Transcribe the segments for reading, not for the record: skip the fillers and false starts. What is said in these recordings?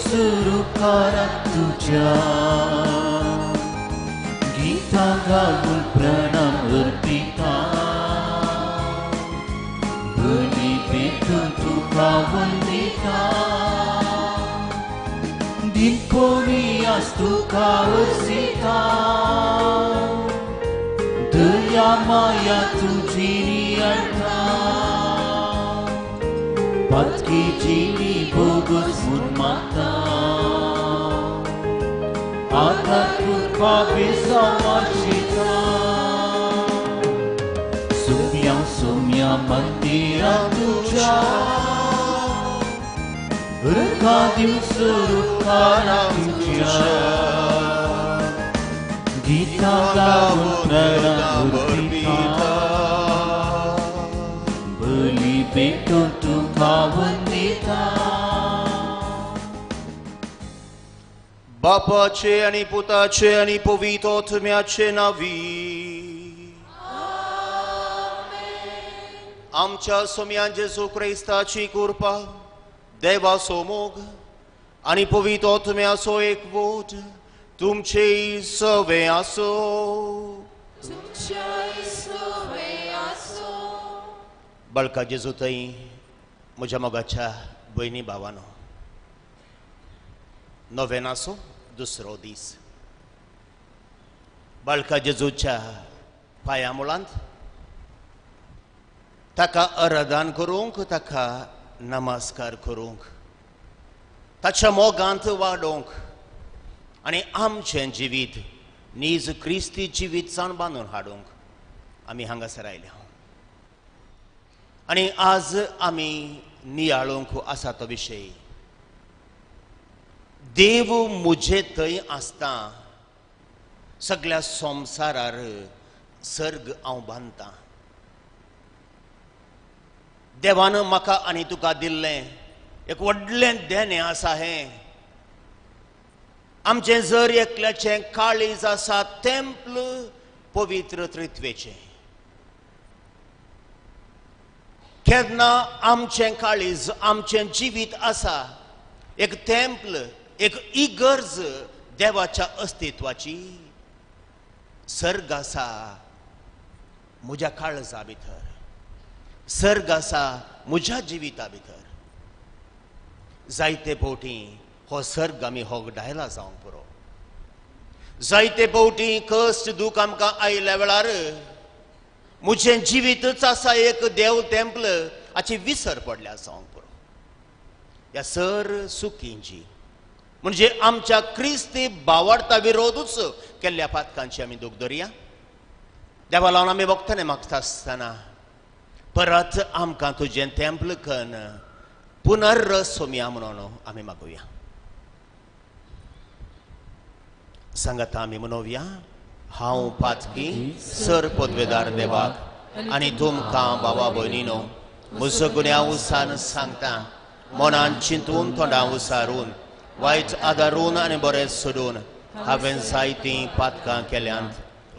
दिवस रुखारा तुझ्या गीतां गावून प्रणाम अर्पिता बली पेटून तुका वंदिता दिकोनियास तुका वसिता दया माया तुझी नियंता पातकी जिणी भोगस म्हूण मागता आतां कृपा बेसांव सुम्या सुम्या मंदिरा तुझ्या रुखा दिवस रुखारा तुझ्या गीतां गावून प्रणाम अर्पिता बली पेटून तुका वंदिता. बापाचे आनी पुताचे आनी पवित्र आत्म्याचे नांवी आमच्या सोम्यान जेजू क्रिस्ताची कृपा, देवाचो मोग आनी पवित्र आत्म्याचो एकवट तुमचे सवे आसो. बाळका जेजू थंय म्हज्या मोगाच्या भयणी भावानो, नोवेनाचो दुसरो दीस. बाळका जेजूच्या पांया मुळांत ताका आराधन करूंक, ताका नमस्कार करूंक, ताच्या मोगांत वाडोवंक आनी आमचें जिवीत नीज क्रिस्ती जिवीत जावन बांदून हाडूंक आमी हांगासर आयल्या. आनी आज आमी नियाळूंक आसा तो विशय, देव म्हजे थंय आसता, सगळ्या संवसारार सर्ग हांव बांदता. देवान म्हाका आनी तुका दिल्लें एक व्हडलें देणें आसा हें. आमचें जर एकल्याचें काळीज आसा तेंप्ल पवित्र त्रित्वेचें. केन्ना आमचें काळीज, आमचें जिवीत आसा एक तेंप्ल, एक इगर्ज देवाच्या अस्तित्वाची. सर्ग आसा म्हज्या काळजा भितर, सर्ग आसा म्हज्या जिविता भितर. जायते फावटी हो सर्ग आमी होगडायला जावंक पुरो. जायते फावटी कश्ट दूख आमकां आयल्या वेळार म्हजें जिवीतच आसा एक देव तेंप्ल हाची विसर पडल्या जावंक पुरो. ह्या सर सुखींची म्हणजे आमच्या क्रिस्ती बावडता विरोधूच केल्ल्या पातकांची आमी दूख धरया. देवा लावन आमी भोगतले मागता आसतना परत आमकां तुजें तेंप्ल कन पुनर्रसोम्या म्हणून आमी मागुया. सांगाता आमी म्हणोवया, हांव पातकी सर पदवेदार देवाक आनी तुमकां बाबा भयणीनो म्हजो गुन्यांव उसान सांगता, मनान चिंतून तोंडां उसारून वायट आदारून आनी बरें सोडून हांवें जायतीं पातकां केल्यांत.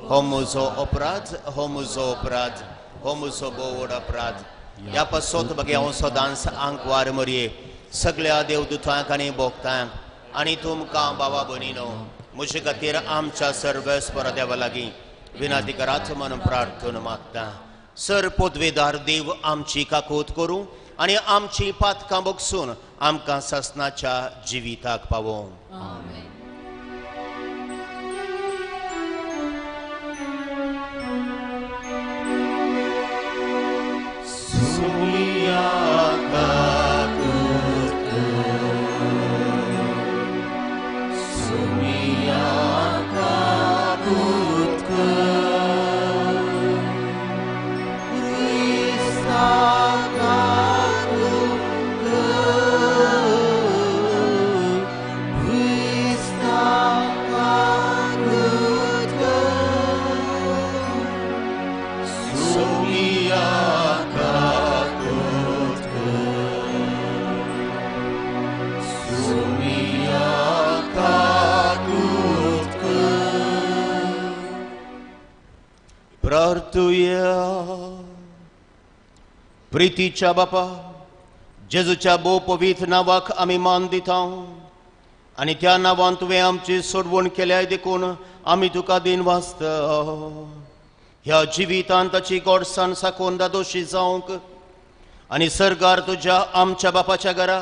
हो म्हजो अपराध, हो म्हजो अपराध, हो म्हजो भोव व्हड अपराध. ह्या पासत बगे हांव सदांच आंकवार मरये सगळ्या देवदूतांक आनी भोगतांक आनी तुमकां बाबा भयणीनो म्हजे खातीर आमच्या सर्वेस्पर देवा लागीं विनंती करात म्हणून प्रार्थना मागता. सर पदवेदार देव आमची काकूत करूं आनी आमची पातकां बगसून आमकां सासनाच्या जिविताक पावोवं. प्रितीच्या बापा जेजूच्या भोव पवित्र नांवाक आमी मान दिता. आनी त्या नांवान तुवें आमची सोडवण केल्याय देखून आमी तुका दिन वाचता. ह्या जिवितान ताची गोडसाण साकून दादोशी जावंक आनी सरकार तुज्या आमच्या बापाच्या घरा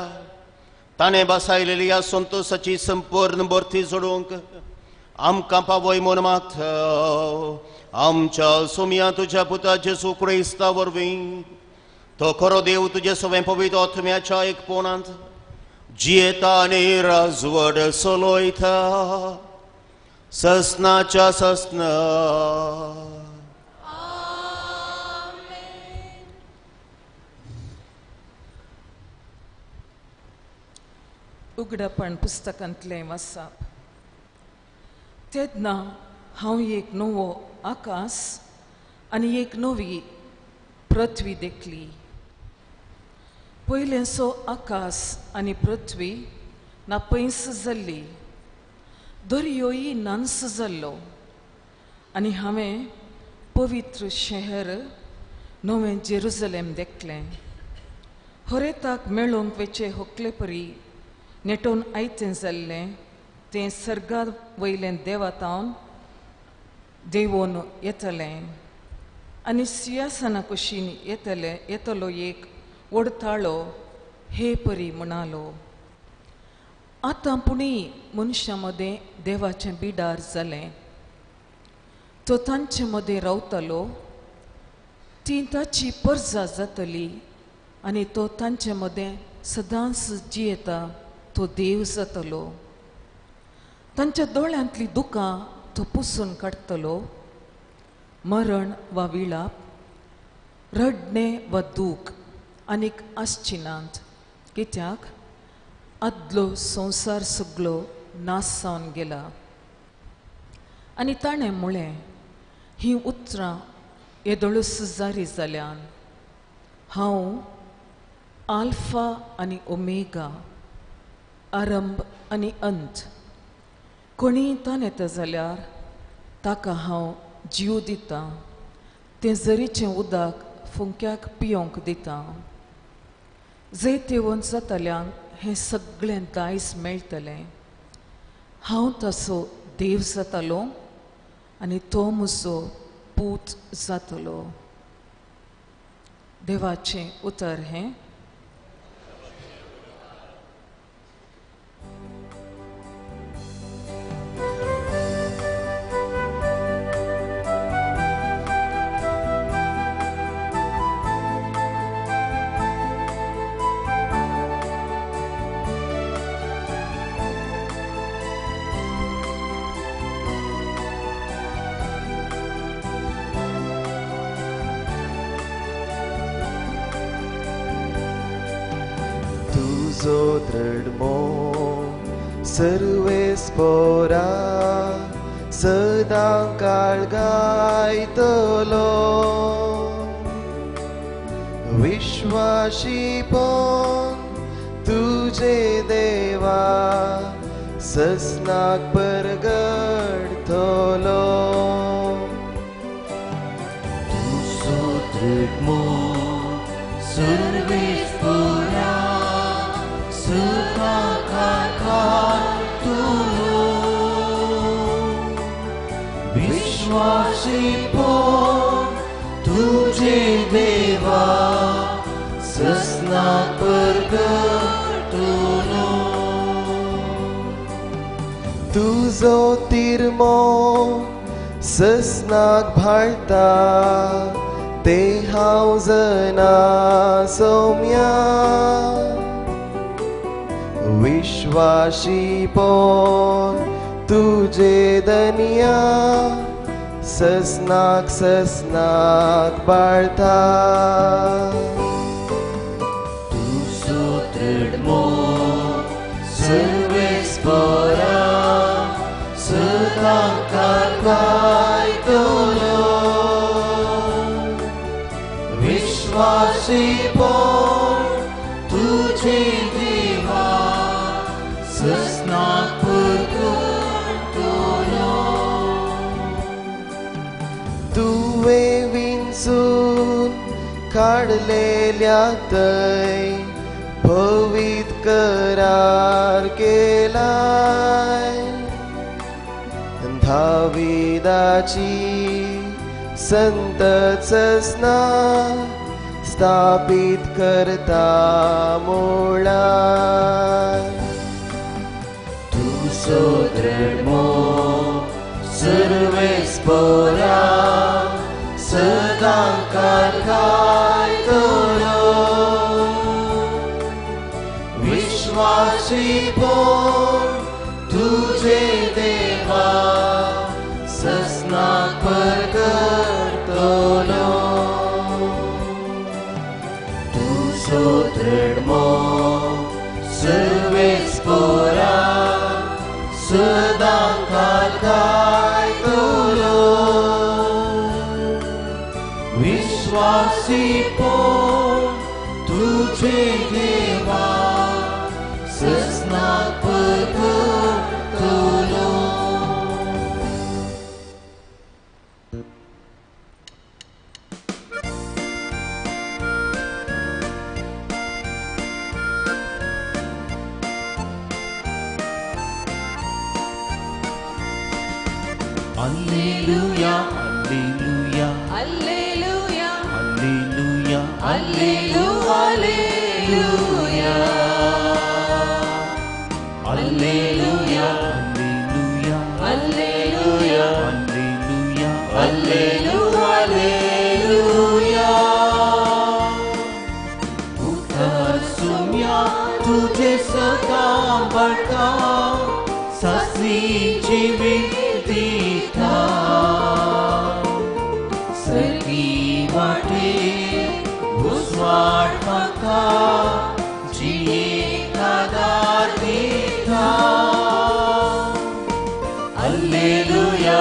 ताणें बसायलेली ह्या संतोशाची संपूर्ण भरती जोडूंक आमकां पावय म्हूण मागता. आमच्या सोमया तुज्या पुता जेजू क्रिस्ता वरवीं तो खरो देव तुजे सवें पवित्र आत्म्याच्या एकपणांत जियेता आनी राजवड चलयता ससनाच्या ससना. उगडापण पुस्तकांतलें वाचप. तेन्ना हांव एक नवो आकाश आनी एक नवी पृथ्वी देखली. पयलेंसो आकाश आनी पृथ्वी ना पयस जाल्ली, दर्योय नांस जाल्लो आनी हांवें पवित्र शहर नवें जेरुजलेम देखलें. हरेताक मेळोवंक वेचे होकले परी नेटोवन आयतें जाल्लें तें सर्गा वयलें देवातावन देवोन येतलें आनी सिंहासना कुशीन येतलें येतलो एक वडताळो हे परी म्हणालो. आतां पुणी मनशां मदें देवाचें बिडार जालें. तो तांचे मदें रावतालो, ती ताची परजा जातली आनी तो तांचे मदें सदांच जियेता तो देव जातलो. तांच्या दोळ्यांतली दुकां तो पुसून काडटलो. मरण वा विळाप, रडणें वा दूख आनीक आसची नात, कित्याक आदलो संवसार सगलो नाश जावन गेला. आनी ताणें म्हळें, हीं उतरां येदोळूच जारी जाल्यान. हांव आल्फा आनी ओमेगा, आरंभ आनी अंत. कोणीय ताण येता जाल्यार ताका हांव जीव दितां, तें जरीचें उदक फुंक्याक पियोंक दितां. जैतेवंत जातल्यांक हें सगळें दायज मेळटलें. हांव ताचो देव जातालो आनी तो म्हजो पूत जातलो. देवाचें उतर हें. सर्वेस्पोरा सदां काळ गायतलो, विश्वाशीपण तुजे देवा ससनाक परगडतलो. तुजो दृढमो सर्वेस्पोरा सदां काळ गायतलो, विश्वासीपण तुझे देवा ससनाक परगडतलो. तुजो तिरमो ससनाक भाळता ते हांव जना सौम्या, विश्वाशीपण तुझे दनिया ससनाक ससनाक बाळता. तुजो दृढमो सर्वेस्पोरा सदां काळ गायतलो, विश्वासीपण तुझे देवा ससनाक परगडतलो. तुवें विंचून काडलेल्या थंय पवित्र करार केलाय दाविदाची संतत ससना स्थापित करता मोळाय तूं सोदृढ सर्वेस पोरा सदां कारखायतलो विश्वासी पोर तुझे देवा ससनाक परकरतलो तूं सोदृढ सर्वेस पोरा सदां कारखायतलो विश्वासी पोर तुझे देवा ससनाक परकरतलो. Alleluia, Alleluia, Alleluia, Alleluia, Alleluia, Alleluia, Alleluia, Alleluia, Alleluia, Alleluia. उतर सुम्या तुझे सदां बळका सासरी जिवीत दिता सर्गी वाटे उजवाड म्हाका जियेक आदार दिता. Alleluia,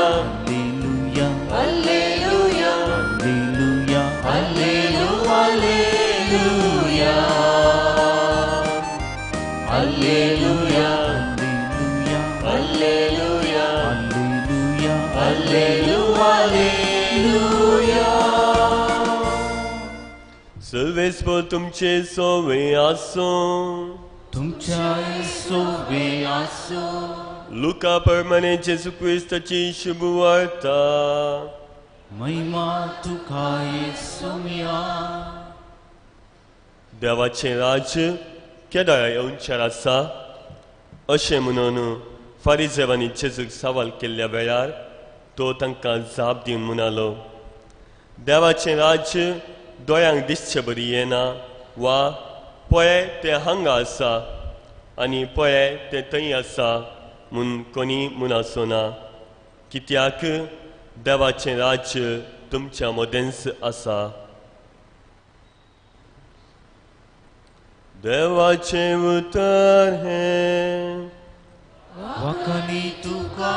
Alleluia, Alleluia, Alleluia, Alleluia, Alleluia, Alleluia, Alleluia, Alleluia, Alleluia. सर्वेस्पर तुमचे सोवे आसूं. तुमच्या सोवे आसूं. लुका प्रमाणे जेजू क्रिस्ताची शुभ वार्ता. महिमा तुका येसुम्या. देवाचें राज्य केदाळा येवचें आसा अशें म्हणून फारिजेवांनी जेजूक सवाल केल्ल्या वेळार तो तांकां जाप दिवन म्हणालो, देवाचें राज्य दोळ्यांक दिसचे बरी येना वा पळय तें हांगा आसा आनी पळय तें थंय आसा म्हूण कोणी म्हूण ना, कित्याक देवाचें राज्य तुमच्या मदेंच आसा. देवाचें उतर हें. वखणी तुका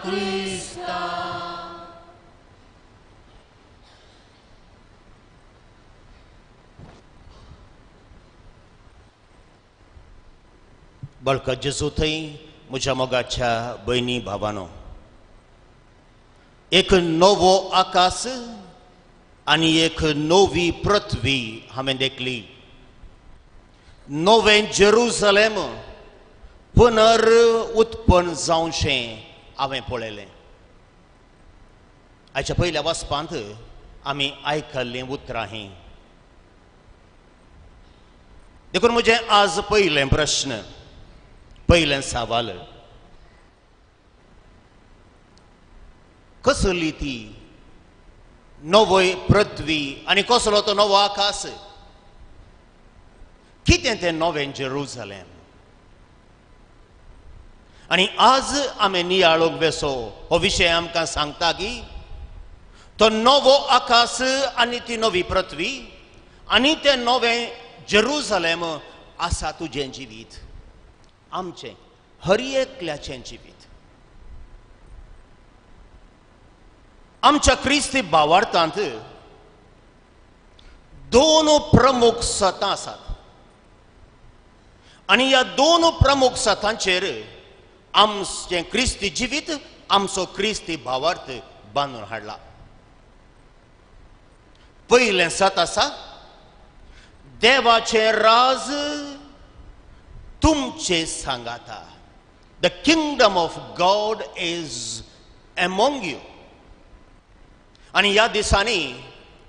क्रिस्ता. बळकत जेजू थंय म्हज्या मोगाच्या भयणी भावानो, एक नवो आकाश आनी एक नवी पृथ्वी हांवें देखली. नवें जेरुजलेम पुनर उत्पन्न जावचें हांवें पळयलें. आयच्या पयल्या वाचपांत आमी आयकल्लीं उतरां हीं. देखून म्हजें आज पयलें प्रश्न, पयलें सवाल, कसली ती नवय पृथ्वी आनी कसलो तो नवो आकाश? कितें तें नवें जेरुजलेम? आनी आज आमी नियाळूंक बेसो हो विशय आमकां सांगता की तो नवो आकाश आनी ती नवी पृथ्वी आनी तें नवें जेरुजलेम आसा तुजें जिवीत, आमचें हर एकल्याचें जिवीत. आमच्या क्रिस्ती भावार्थांत दोन प्रमुख सतां आसात आनी ह्या दोन प्रमुख सतांचेर आमचें क्रिस्ती जिवीत, आमचो क्रिस्ती भावार्थ बांदून हाडला. पयलें सत आसा देवाचें राज तुमचे सांगाता. The kingdom of God is among you. आनी ह्या दिसांनी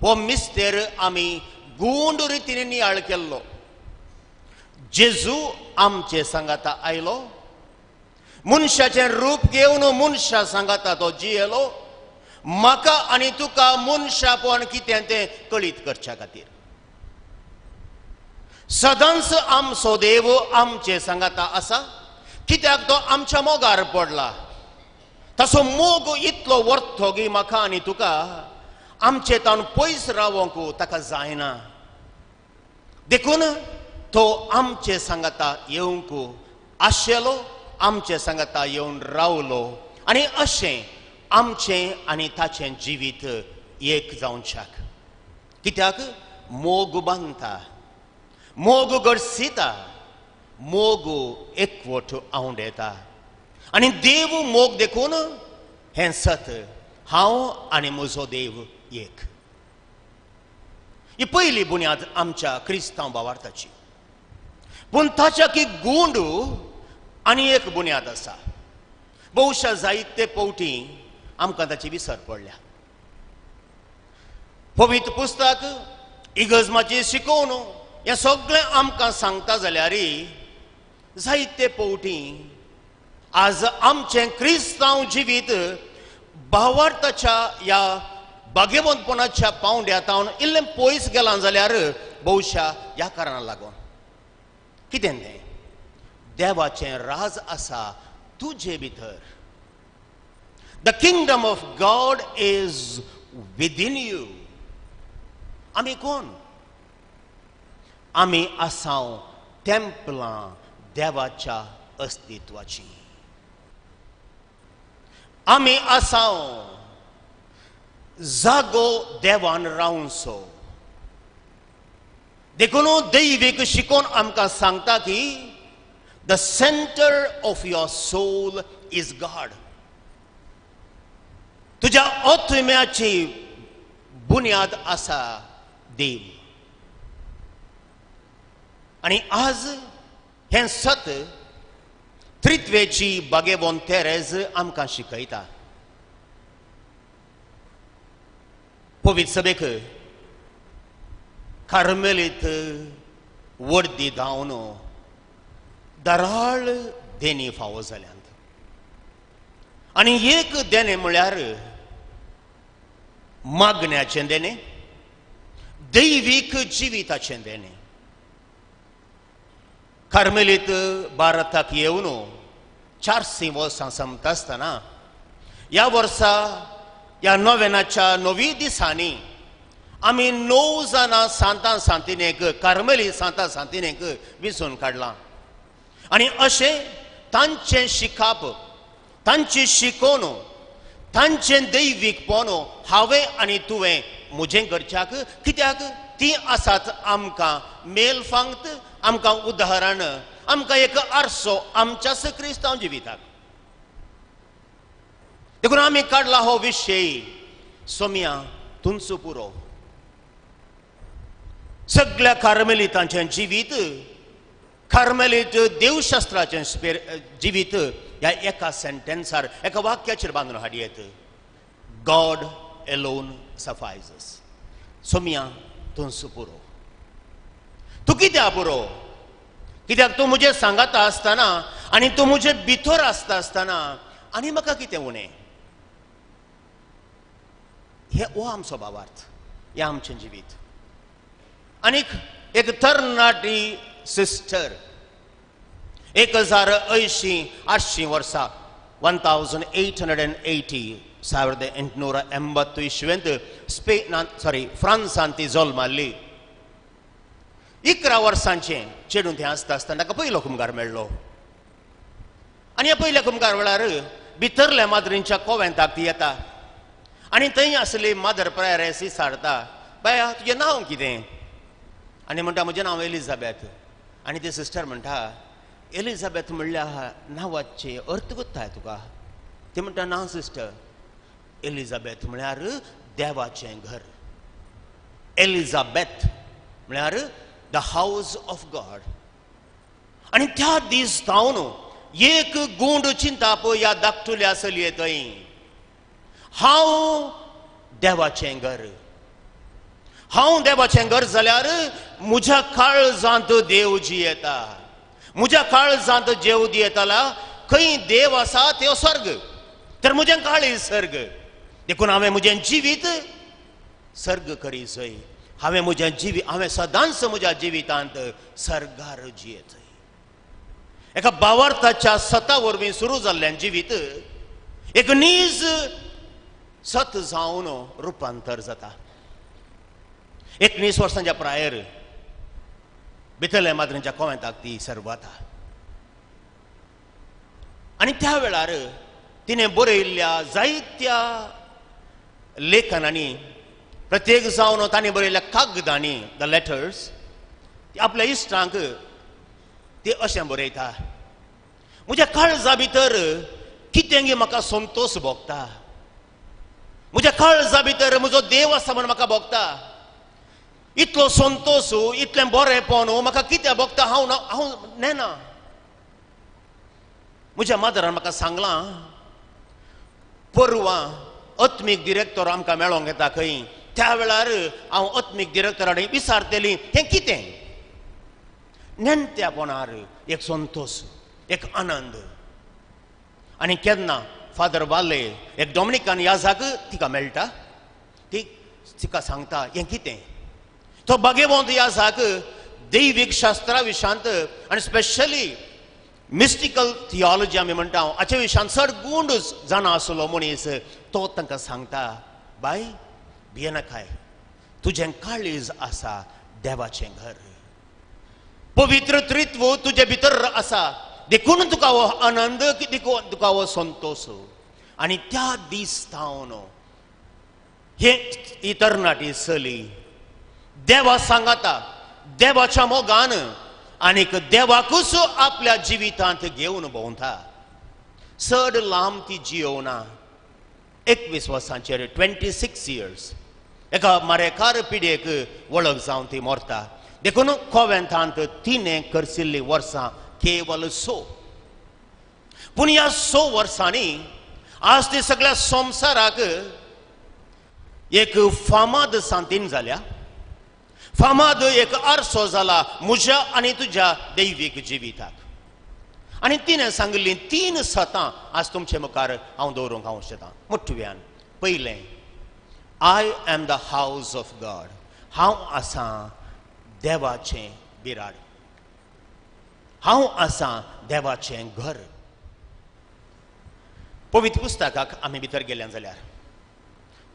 हो मिस्तेर आमी गूंड रितीन नियाळ केल्लो. जेजू आमचे सांगाता आयलो, मनशाचें रूप घेवन मनशा सांगाता तो जियेलो, म्हाका आनी तुका मनशापण कितें तें कळीत करच्या खातीर. सदांच आमचो देव आमचे सांगाता आसा, कित्याक तो आमच्या मोगार पडला. ताचो मोग इतलो वर्थो की म्हाका आनी तुका आमचे तावन पयस रावंक ताका जायना. देखून तो आमचे सांगाता येवंक आशेलो, आमचे सांगाता येवन रावलो आनी अशें आमचें आनी ताचें जिवीत एक जावच्याक. कित्याक मोग बांदता, मोग गडसिता, मोग एकवट आंवडेता आनी देव मोग. देखून हें सत, हांव आनी म्हजो देव एक. ही पयली बुन्याद आमच्या क्रिस्तांव भावार्थाची. पूण ताच्या की गूंड आनी एक बुन्याद आसा. बहुशा जायते पवटी आमकां ताची विसर पडल्या. पवित्र पुस्तक इगर्जमाची शिकोवन हें सगळें आमकां सांगता जाल्यार जायते पवटी आज आमचें क्रिस्तांव जिवीत भावार्थाच्या ह्या भाग्यवंतपणाच्या पावंड्या तावन इल्लें पयस गेलां जाल्यार बहुशा ह्या कारणाक लागून. कितें तें? देवाचें राज आसा तुजे भितर. The kingdom of God is within you. आमी कोण? आमी आसाव तेंपलां देवाच्या अस्तित्वाची. आमी आसाव जागो देवान रावंचो. देखून दैवीक शिकोवन आमकां सांगता की the centre of your soul is God. तुज्या आत्म्याची बुन्याद आसा देव. आनी आज हें सत त्रित्वेची बागेवोन तेरेज आमकां शिकयता. पवित्र सभेक कार्मेलीत वर्दी धांवन दराळ देणी फावो जाल्यात. आनी एक देणें म्हळ्यार मागण्याचें देणें, दैवीक जिविताचें देणें. कार्मेलीत भारताक येवन 400 वर्सां सोंपता आसतना ह्या वर्सा ह्या नोवेनाच्या 9 दिसांनी आमी 9 जाणां सांतां सांतिनेक, कार्मेली सांतां सांतिनेक विंचून काडलां. आनी अशें तांचें शिकाप, तांची शिकोवन, तांचें दैवीकपण हांवें आनी तुवें म्हजें करच्याक. कित्याक ती आसात आमकां मेल फांगत, आमकां उदाहरण, आमकां एक आरसो आमच्याच क्रिस्तांव जिविताक. देखून आमी काडला हो विशय सोम्या तुमचो पुरो. सगळ्या कार्मेलितांचें जिवीत, कार्मेलीत देवशास्त्राचें जिवीत ह्या एका सेंटेन्सार, एका वाक्याचेर बांदून हाडयेत. गॉड एलोन सफायजस. सोम्या तुमचो पुरो. तूं कित्याक पुरो? कित्याक तूं म्हजें सांगाता आसतना आनी तूं म्हजे भितर आसता आसतना आनी म्हाका कितें उणें? हे हो आमचो भावार्थ, हें आमचें जिवीत. आनीक एक तरणाटी सिस्टर 1080 वर्सां 1880 1880 इस्वेंत स्पेनान सॉरी फ्रांसान ती जल्माल्ली. 11 वर्सांचें चेडूं थंय आसता आसतना ताका पयलो कुमगार मेळ्ळो. आनी ह्या पयल्या कुमगार वेळार भितरल्या माद्रींच्या कोवेंताक ती येता आनी थंय आसली मादर प्रायरेस विचारता, बाया तुजें नांव कितें? आनी म्हणटा म्हजें नांव एलिझाबेथ. आनी ती सिस्टर म्हणटा, एलिझाबेथ म्हणल्यार नांवाचे अर्थ कोत्ताय तुका? ती म्हणटा ना सिस्टर, एलिझाबेथ म्हळ्यार देवाचें घर. एलिझाबेथ म्हळ्यार the house of God. आनी त्या दीस जावन एक गूंड चिंताप ह्या धाकटुल्या चलये थंय, हांव देवाचें घर, हांव देवाचें घर जाल्यार म्हज्या काळजांत देव जियेता, म्हज्या काळजांत देव जियेताला, खंय देव आसा त्यो स्वर्ग, तर म्हजें काळीज सर्ग, देखून हांवें म्हजें जिवीत सर्ग करी जय, हांवें म्हजें जिवीत, हांवें सदांच म्हज्या जिवितांत सर्गार जियेत. एका भावार्थाच्या सता वरवीं सुरू जाल्ल्यान जिवीत एक नीज सत जावन रुपांतर जाता. 19 वर्सांच्या प्रायर भितरल्या माद्रींच्या कोवेंताक ती सर्वाता आनी त्या वेळार तिणें बरयल्ल्या जायत्या लेखनांनी, प्रत्येक जावन तांणी बरयल्ल्या कागदांनी, the letters, आपल्या इश्टांक ती अशें बरयता, म्हज्या काळजा भितर कितें म्हाका संतोश भोगता, म्हज्या काळजा भितर म्हजो देव आसा म्हूण म्हाका भोगता, इतलो संतोश, इतलें बरेंपण म्हाका कितें भोगता हांव हांव नेना. म्हज्या मादरान म्हाका सांगलां, परवां आत्मीक डिरेक्टर आमकां मेळोंक येता खंय, त्या वेळार हांव आत्मीक डिरेक्टरा कडेन विचारतली हें कितें. नेणट्यापणार एक संतोश, एक आनंद. आनी केन्ना फादर वाले एक डॉमिनिकन याजाक तिका मेळटा, ती तिका सांगता हें कितें. तो बागेवंत याजाक दैवीक शास्त्रा विशांत आनी स्पेशली मिस्टिकल थियोलॉजी आमी म्हणटा हाचे विशांत चड गूंड जाणा आसलो मनीस, तो तांकां सांगता, बाय भियेनाकाय, तुजें काळीज आसा देवाचें घर, पवित्र त्रित्व तुजे भितर आसा, देखून तुका हो आनंद, देखून तुका हो संतोश. आनी त्या दीस थावन हे ही तरणाटी चली देवा सांगाता, देवाच्या मोगान आनीक देवाकूच आपल्या जिवितांत घेवन भोंवता. चड लांब ती जियोना, 21 वर्सांचेर, 26 इयर्स, एका मारेकार पिढयेक वळख जावन ती मरता. देखून कोवेंतांत तिणें करसिल्लीं वर्सां केवल 6. पूण ह्या 6 वर्सांनी आज ती सगळ्या संवसाराक एक फामाद सांतीन जाल्या, फामाद एक आरसो जाला म्हज्या आनी तुज्या दैवीक जिविताक. आनी तिणें सांगिल्लीं 3 सतां आज तुमचे मुखार हांव दवरूंक हांव शकता. मुठव्यान पयलें, I am the house of God, हांव आसां देवाचें बिराड, हांव आसां देवाचें घर. पवित्र पुस्तकाक आमी भितर गेल्यान जाल्यार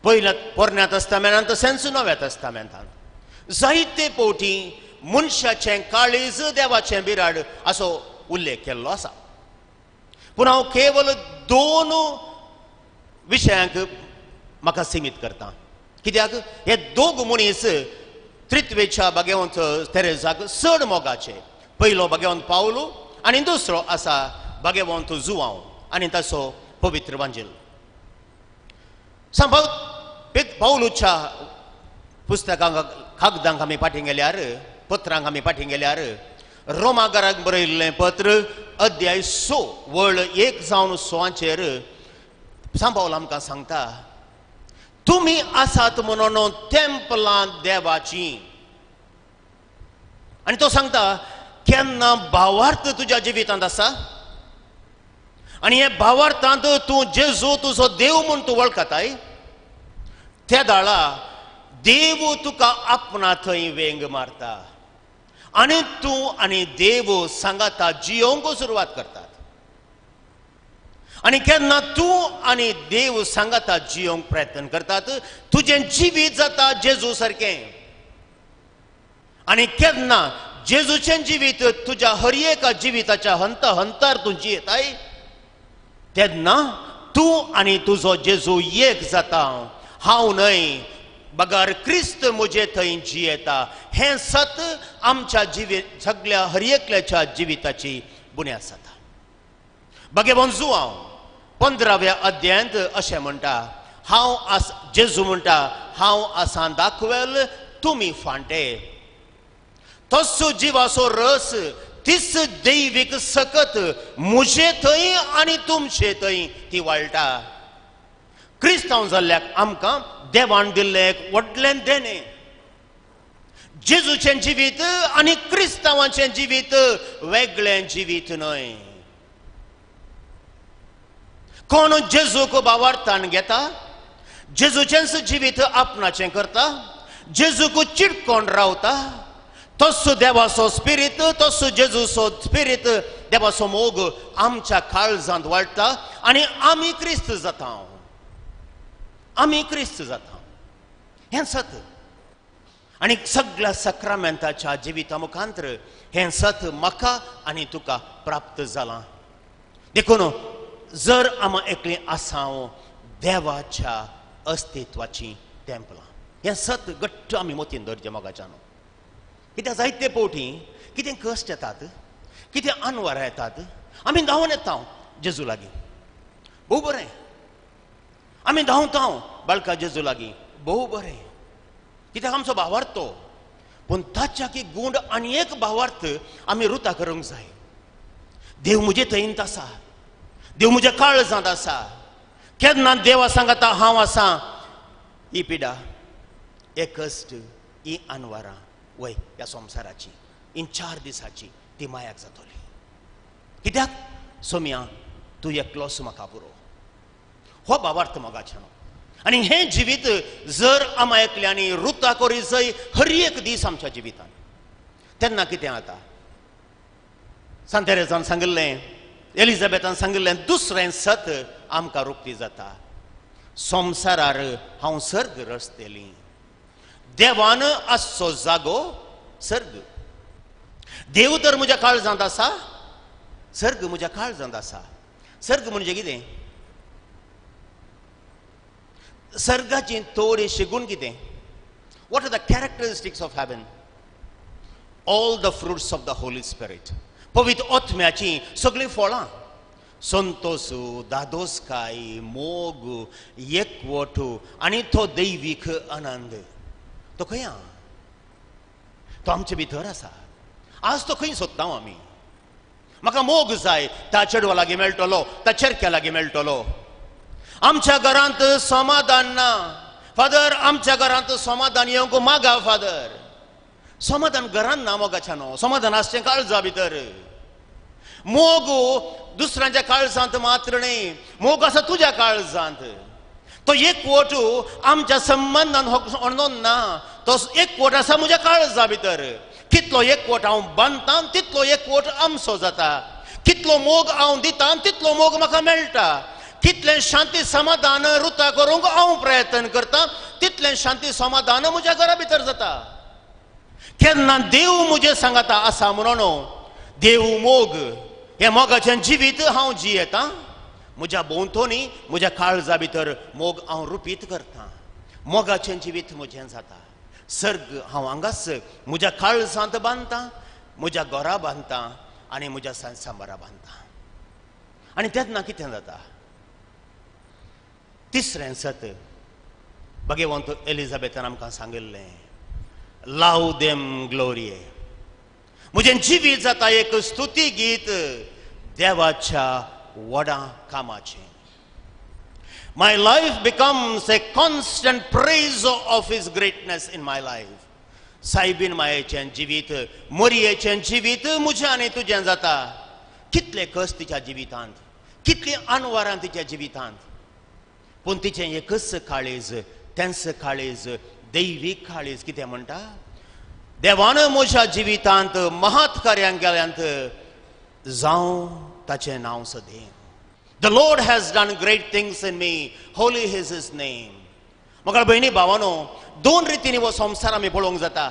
पयल्या पोरण्या तस्तामेंतांत तशेंच नव्या तस्तामेंतांत जायते फावटी मनशाचें काळीज देवाचें बिराड असो उल्लेख केल्लो आसा. पूण हांव केवल 2 विशयांक म्हाका सिमीत करता, कित्याक हे दोग मनीस त्रित्वेच्या बागेवंत तेरेजाक चड मोगाचे. पयलो बागेवंत पावलो आनी दुसरो आसा बागेवंत जुवांव आनी ताचो पवित्र वांजेल. संभव पावलूच्या पुस्तकांक कागदांक आमी फाटीं गेल्यार, पत्रांक आमी फाटीं गेल्यार, रोमागाराक बरयल्लें पत्र अध्याय 6 वळ 1 जावन 6 सांबावल आमकां सांगता, तुमी आसात म्हणून तेंपलां देवाची. आनी तो सांगता केन्ना भावार्थ तुज्या जिवितांत आसा आनी हे भावार्थांत तूं जेजू तुजो देव म्हूण तूं वळखताय, त्या दाळा देव तुका आपणा थंय वेंग मारता आनी तूं आनी देव सांगाता जियोंक सुरवात करतात. आनी केन्ना तूं आनी देव सांगाता जियोंक प्रयत्न करतात, तुजें जिवीत जाता जेजू सारकें. आनी केन्ना जेजूचें जिवीत तुज्या हर एका जिविताच्या हंत हंतार तूं जियेताय, तेन्ना तूं आनी तुजो जेजू एक जाता. हांव न्हय बगर क्रिस्त म्हजे थंय जियेता. हें सत आमच्या जिवीत सगळ्या हर एकल्याच्या जिविताची बुन्याद जाता. भगवान जुआंव 15व्या अध्यायांत अशें म्हणटा, हांव आस जेजू म्हणटा, हांव आसां दाखवेल तुमी फांटे, तसो जिवाचो रस तीच दैवीक सकत म्हजे थंय आनी तुमचे थंय ती वाळटा. क्रिस्तांव जाल्ल्याक आमकां देवान दिल्लें एक व्हडलें देणें. जेजूचें जिवीत आनी क्रिस्तांवाचें जिवीत वेगळें जिवीत न्हय. कोण जेजूक भावार्थान घेता, जेजूचेंच जिवीत आपणाचें करता, जेजूक चिटकोन रावता, तसो देवाचो स्पिरीत, तसो जेजूचो स्पिरीत, देवाचो मोग आमच्या काळजांत वाडटा आनी आमी क्रिस्त जाता. आमी क्रिस्त जाता हें सत. आनी सगळ्या सक्रामेंताच्या जिविता मुखांतर हें सत म्हाका आनी तुका प्राप्त जालां. देखून जर आमा एकलीं आसा देवाच्या अस्तित्वाची तेंपलां, हें सत घट्ट आमी मोतीन दवरचें मोगाच्यान. कित्याक जायते फावटी कितें कश्ट येतात, कितें अनवरां येतात, आमी धांवन येता जेजू लागीं, भोव बरें. आमी धांवता बाळका जेजू लागीं, भोव बरें, कित्याक आमचो भावार्थ तो. पूण ताच्या की गूंड आनी एक भावार्थ आमी रुता करूंक जाय. देव म्हजे थंयंत आसा, देव म्हज्या काळजांत आसा. केन्ना देवा सांगता हांव आसा, ही पिडा, हे कश्ट, ही अनवरां वय ह्या संवसाराची, इन 4 दिसाची ती मायाक जातली. कित्याक सोम्या तूं एकलोच म्हाका पुरो. हो भावार्थ मोगाचें. आनी हें जिवीत जर आमा एकल्यांनी रुता करी जय हर एक दीस आमच्या जिवितान, तेन्ना कितें जाता? सांत तेरेजान सांगिल्लें, एलिझाबेथान सांगिल्लें दुसरें सत आमकां रुक्ती जाता. संवसारार हांव सर्ग रचतली. देवान आसचो जागो सर्ग. देव तर म्हज्या काळजांत आसा, सर्ग म्हज्या काळजांत आसा. सर्ग म्हणजे कितें? सर्गाची थोडीशी गुण कितें? What are the characteristics of heaven? All the fruits of the Holy Spirit. पवित्र आत्म्याची सगळीं फळां, संतोष, दादोसकाय, मोग, एकवट आनी तो दैवीक आनंद. तो खंय आहा? तो आमचे भितर आसा. आज तो खंय सोदता आमी? म्हाका मोग जाय, त्या चेडवा लागीं मेळटलो, त्या चेरक्या लागीं मेळटलो. आमच्या घरांत समाधान ना फादर, आमच्या घरांत समाधान येवंक मागा फादर. समाधान घरांत ना मोगाच्या न्हू, समाधान आसचें काळजा भितर. मोग दुसऱ्यांच्या काळजांत मात्र न्हय, मोग आसा तुज्या काळजांत. तो एकवट आमच्या संबंदान म्हणून ना, तो एकवट आसा म्हज्या काळजा भितर. कितलो एकवट हांव बांदता तितलो एकवट आमचो जाता. कितलो मोग हांव दिता तितलो मोग म्हाका मेळटा. कितलें शांती समाधान रुता करूंक हांव प्रयत्न करता तितलें शांती समाधान म्हज्या घरा भितर जाता. केन्ना देव म्हजें सांगता आसा म्हणून देव मोग, हें मोगाचें जिवीत हांव जियेता. म्हज्या भोंवतणी म्हज्या काळजा भितर मोग हांव रुपीत करता. मोगाचें जिवीत म्हजें जाता. सर्ग हांव हांगाच म्हज्या काळजांत बांदता, म्हज्या घरा बांदता आनी म्हज्या सांबारा बांदता. आनी तेन्ना कितें जाता? तिसरें सत भगवंत एलिझाबेथान आमकां सांगिल्लें, लाव देम ग्लोरिये. म्हजें जिवीत जाता एक स्तुती गीत देवाच्या व्हडा कामाचें. My life becomes a constant praise of his greatness in my life. Soybean मायेचें जिवीत, मोरयेचें जिवीत म्हजें आनी तुजें जाता. कितले कस तिच्या जिवितांत, कितलीं अनवरां तिच्या जिवितांत, पूण तिचें एकच काळीज, तेंच काळीज दैवीक काळीज कितें म्हणटा? देवान म्हज्या जिवितांत महत् कार्यां केल्यांत, जावं ताचें नांव सदें. The Lord has done great things in me, holy is his name. म्हाका भयणी भावानो, दोन रितींनी हो संवसार आमी पळोवंक जाता.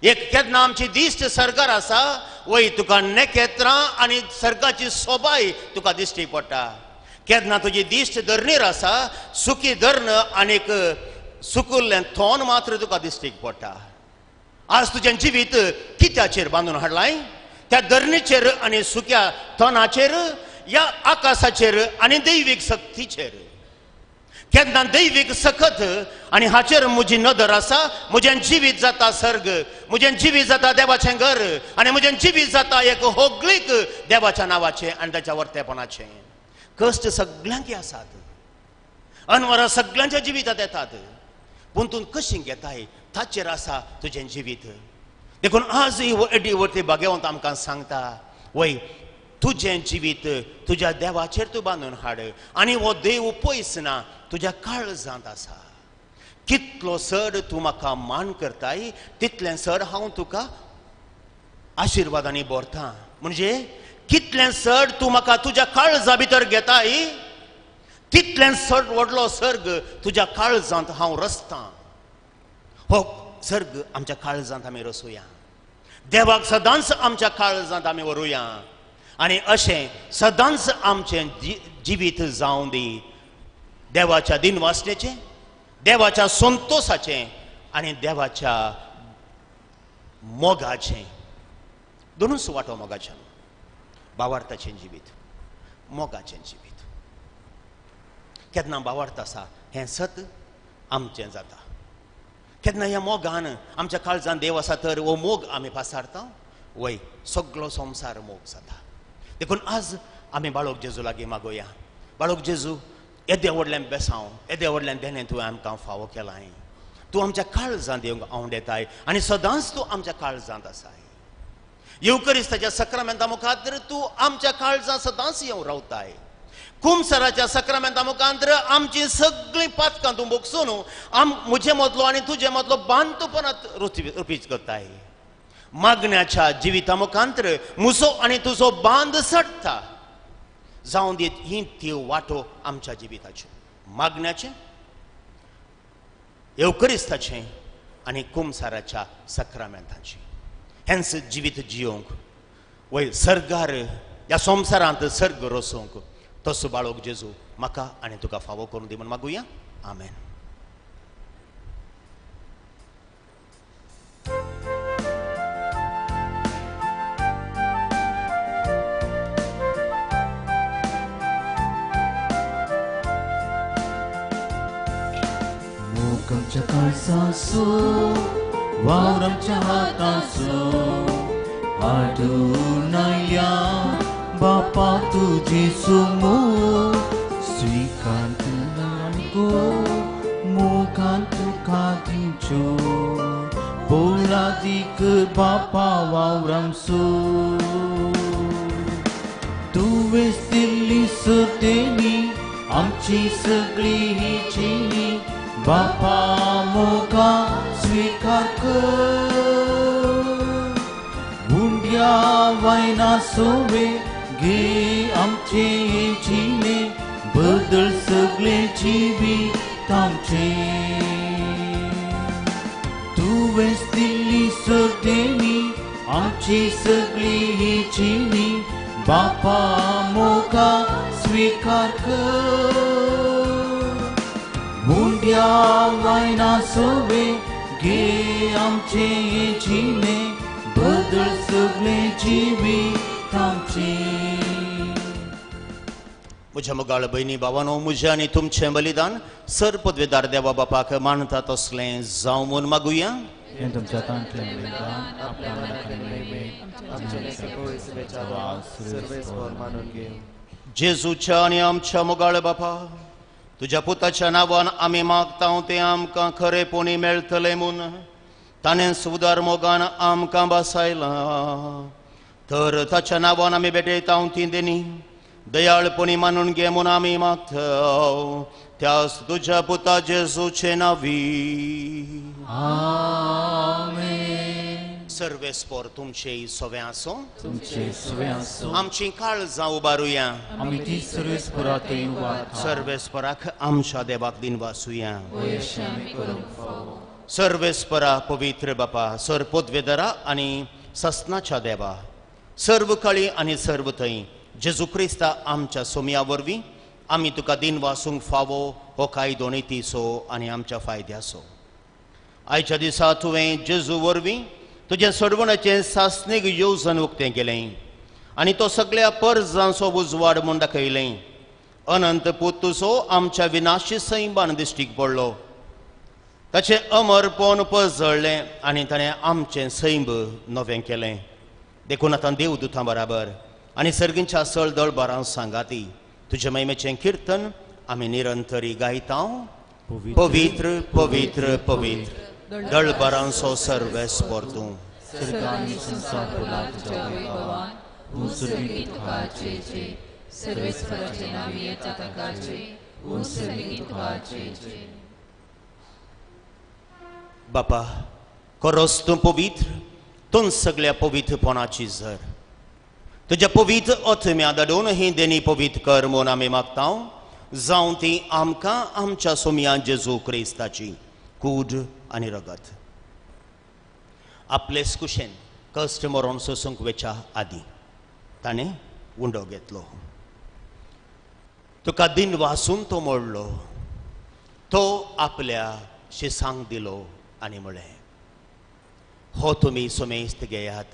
एक केन्ना आमची दिश्ट सर्गार आसा, वय तुका नखेत्रां आनी सर्गाची सोबाय तुका दिश्टी पडटा. केन्ना तुजी दिश्ट धरणीर आसा, सुकी धरण आनीक सुकुल्लें थोन मात्र तुका दिश्टीक पडटा. आज तुजें जिवीत कित्याचेर बांदून हाडलाय? त्या धरणीचेर आनी सुक्या तणाचेर, या आकाशाचेर आनी दैवीक शक्तीचेर? केन्ना दैवीक सकत आनी हाचेर म्हजी नदर आसा, म्हजें जिवीत जाता सर्ग, म्हजें जिवीत जाता देवाचें घर आनी म्हजें जिवीत जाता एक होगळीक देवाच्या नांवाचें आनी ताच्या वर्तेपणाचें. कश्ट सगल्यांक आसात, अनवरां सगल्यांच्या जिवितांत येतात, पूण तूं कशी घेताय ताचेर आसा तुजें जिवीत. देखून आज ही एडी वरती भाग्यवंत आमकां सांगता, वय तुजें जिवीत तुज्या देवाचेर तूं बांदून हाड आनी हो देव पयस ना, तुज्या काळजांत आसा. कितलो चड तूं म्हाका मान करताय तितलें चड हांव तुका आशिर्वादांनी भरतां. म्हणजे कितलें चड तूं म्हाका तुज्या काळजा भितर घेताय तितलें चड व्हडलो सर्ग तुज्या काळजांत हांव रचतां. हो सर्ग आमच्या काळजांत आमी रचुया, देवाक सदांच आमच्या काळजांत आमी व्हरुया आनी अशें सदांच आमचें जिवीत जावं दी देवाच्या दिनवासनेचें, देवाच्या संतोसाचें आनी देवाच्या मोगाचें. दोनूच वांटो मोगाच्या, बावार्थाचें जिवीत, मोगाचें जिवीत. केन्ना बावार्थ आसा हें सत आमचें जाता, केन्ना ह्या मोगान आमच्या काळजान देव आसा तर हो मोग आमी पासारता, वय सगळो संवसार मोग जाता. देखून आज आमी बाळोक जेजू लागीं मागोया, बाळोक जेजू येदें व्हडलें बेसांव, येदें व्हडलें देणें तुवें आमकां फावो केलां, तूं आमच्या काळजांत येवंक आंवडेताय आनी सदांच तूं आमच्या काळजांत आसाय. येवकरिस्ताच्या सक्रामेंता मुखार तूं आमच्या काळजांत सदांच येवन रावताय. कुमसराच्या सक्रामेंता मुखार आमची सगळीं पातकां तूं भोगसून म्हजे मदलो आनी तुजे मदलो बांद तूं परत रुपीच करताय. मागण्याच्या जिविता मुखांतर म्हजो आनी तुजो बांद सडटा. जावं दी ही त्यो वांटो आमच्या जिविताच्यो, मागण्याचें, येवकरिस्ताचें आनी कुमसाराच्या सक्रामेंताचें. हेंच जिवीत जियोंक वय सर्गार ह्या संवसारांत सर्ग रचोवंक तसो बाळोक जेजू म्हाका आनी तुका फावो करून दी म्हूण मागुया. आमेन. मोग आमच्या काळजाचो, वावर आमच्या हाताचो, हाडून आयल्या बापा तुजी सुमोग, स्विकार गो मोगान तुका दिवच्यो, बोलादीक बापा वावरामसो. तुवें दिल्ली सतेनी आमची सगळी ही चिनी, बापा मोगा स्विकार कर. उंड्या वायना सोवे घे आमचे जिणे, बदल सगळे जिवीत आमचे. तुवें दिल्ली सतेनी आमची सगळी ही चिनी, बापा मोगा स्विकार कर. मुंड्या वायना सोवे घे आमचे जिणे, बदल सगळे जिवीत आमचे. म्हज्या मोगाळ भयणी भावानो, म्हजें आनी तुमचें बलिदान सर पदवेदार देवा बापाक मानता तसलें जावं म्हूण मागुया. जेजूच्या आनी आमच्या मोगाळ बापा, तुज्या पुताच्या नांवान आमी मागता तें आमकां खरेपणी मेळटलें म्हूण ताणें सुदार मोगान आमकां बसायलां. तर ताच्या नांवान आमी भेटयता ती देणी दयाळपणी मानून घे म्हूण आमी मागता त्यास तुज्या पुता जेजूचे नांवी. आमेन. सर्वेस्पोर तुमचे सवे आसूं, तुमचे सवे आसूं. आमची काळजां उबारुया, आमी ती सर्वेस्पोराक उबारता. सर्वेस्पोराक आमच्या देवाक दिनवासुया. सर्वेस्परा पवित्र बापा, सर पदवेदरा आनी ससनाच्या देवा, सर्व काळी आनी सर्व थंय जेजू क्रिस्ता आमच्या सोमया वरवीं आमी तुका दिनवासूंक फावो हो कायदो नितीचो आनी आमच्या फायद्याचो. आयच्या दिसा तुवें जेजू वरवीं तुजें सोडवणाचें सासणीक येवजण उक्तें केलें आनी तो सगळ्या परजांचो उजवाड म्हूण दाखयलें. अनंत पूत तुजो आमच्या विनाशी सैमान दिश्टीक पडलो, ताचें अमरपण पजळ्ळें आनी ताणें आमचें सैम नवें केलें। देखून आतां देवदूतां बराबर आनी सर्गींच्या सळदळबारां सांगाती तुजे महिमेचें किर्तन आमी निरंतरी गायता। पवित्र पवित्र पवित्र दळबारांचो सर्वेस्पर तूं। बापा खरोच तूं पवित्र, तूं सगळ्या पवित्रपणाची झर। तुज्या पवित्र आत्म्या धाडून ही देणी पवित्र कर म्हूण आमी मागता, जावं ती आमकां आमच्या सोमया जेजू क्रिस्ताची कूड आनी रगत। आपले कुशेन कश्ट मरोन सोसूंक वेच्या आदीं ताणें उंडो घेतलो, तुका दिन वासून तो मोडलो, तो आपल्या शिसांक दिलो आनी म्हळें, हो तुमी समेस्त घेयात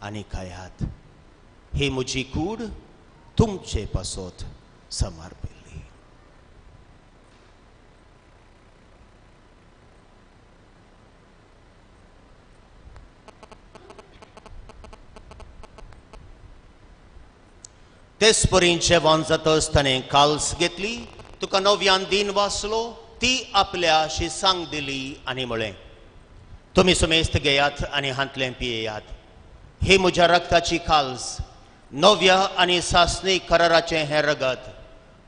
आनी खायात, ही म्हजी कूड तुमचे पासत समर्पिल्ली। तेच परी जेवण जातच ताणें काल्स घेतली, तुका नव्यान दिन वाचलो, ती आपल्या शिसांक दिली आनी म्हळें, तुमी समेस्त घेयात आनी हांतलें पियेयात, ही म्हज्या रगताची काल्स, नव्या आनी सासणी कराराचें हें रगत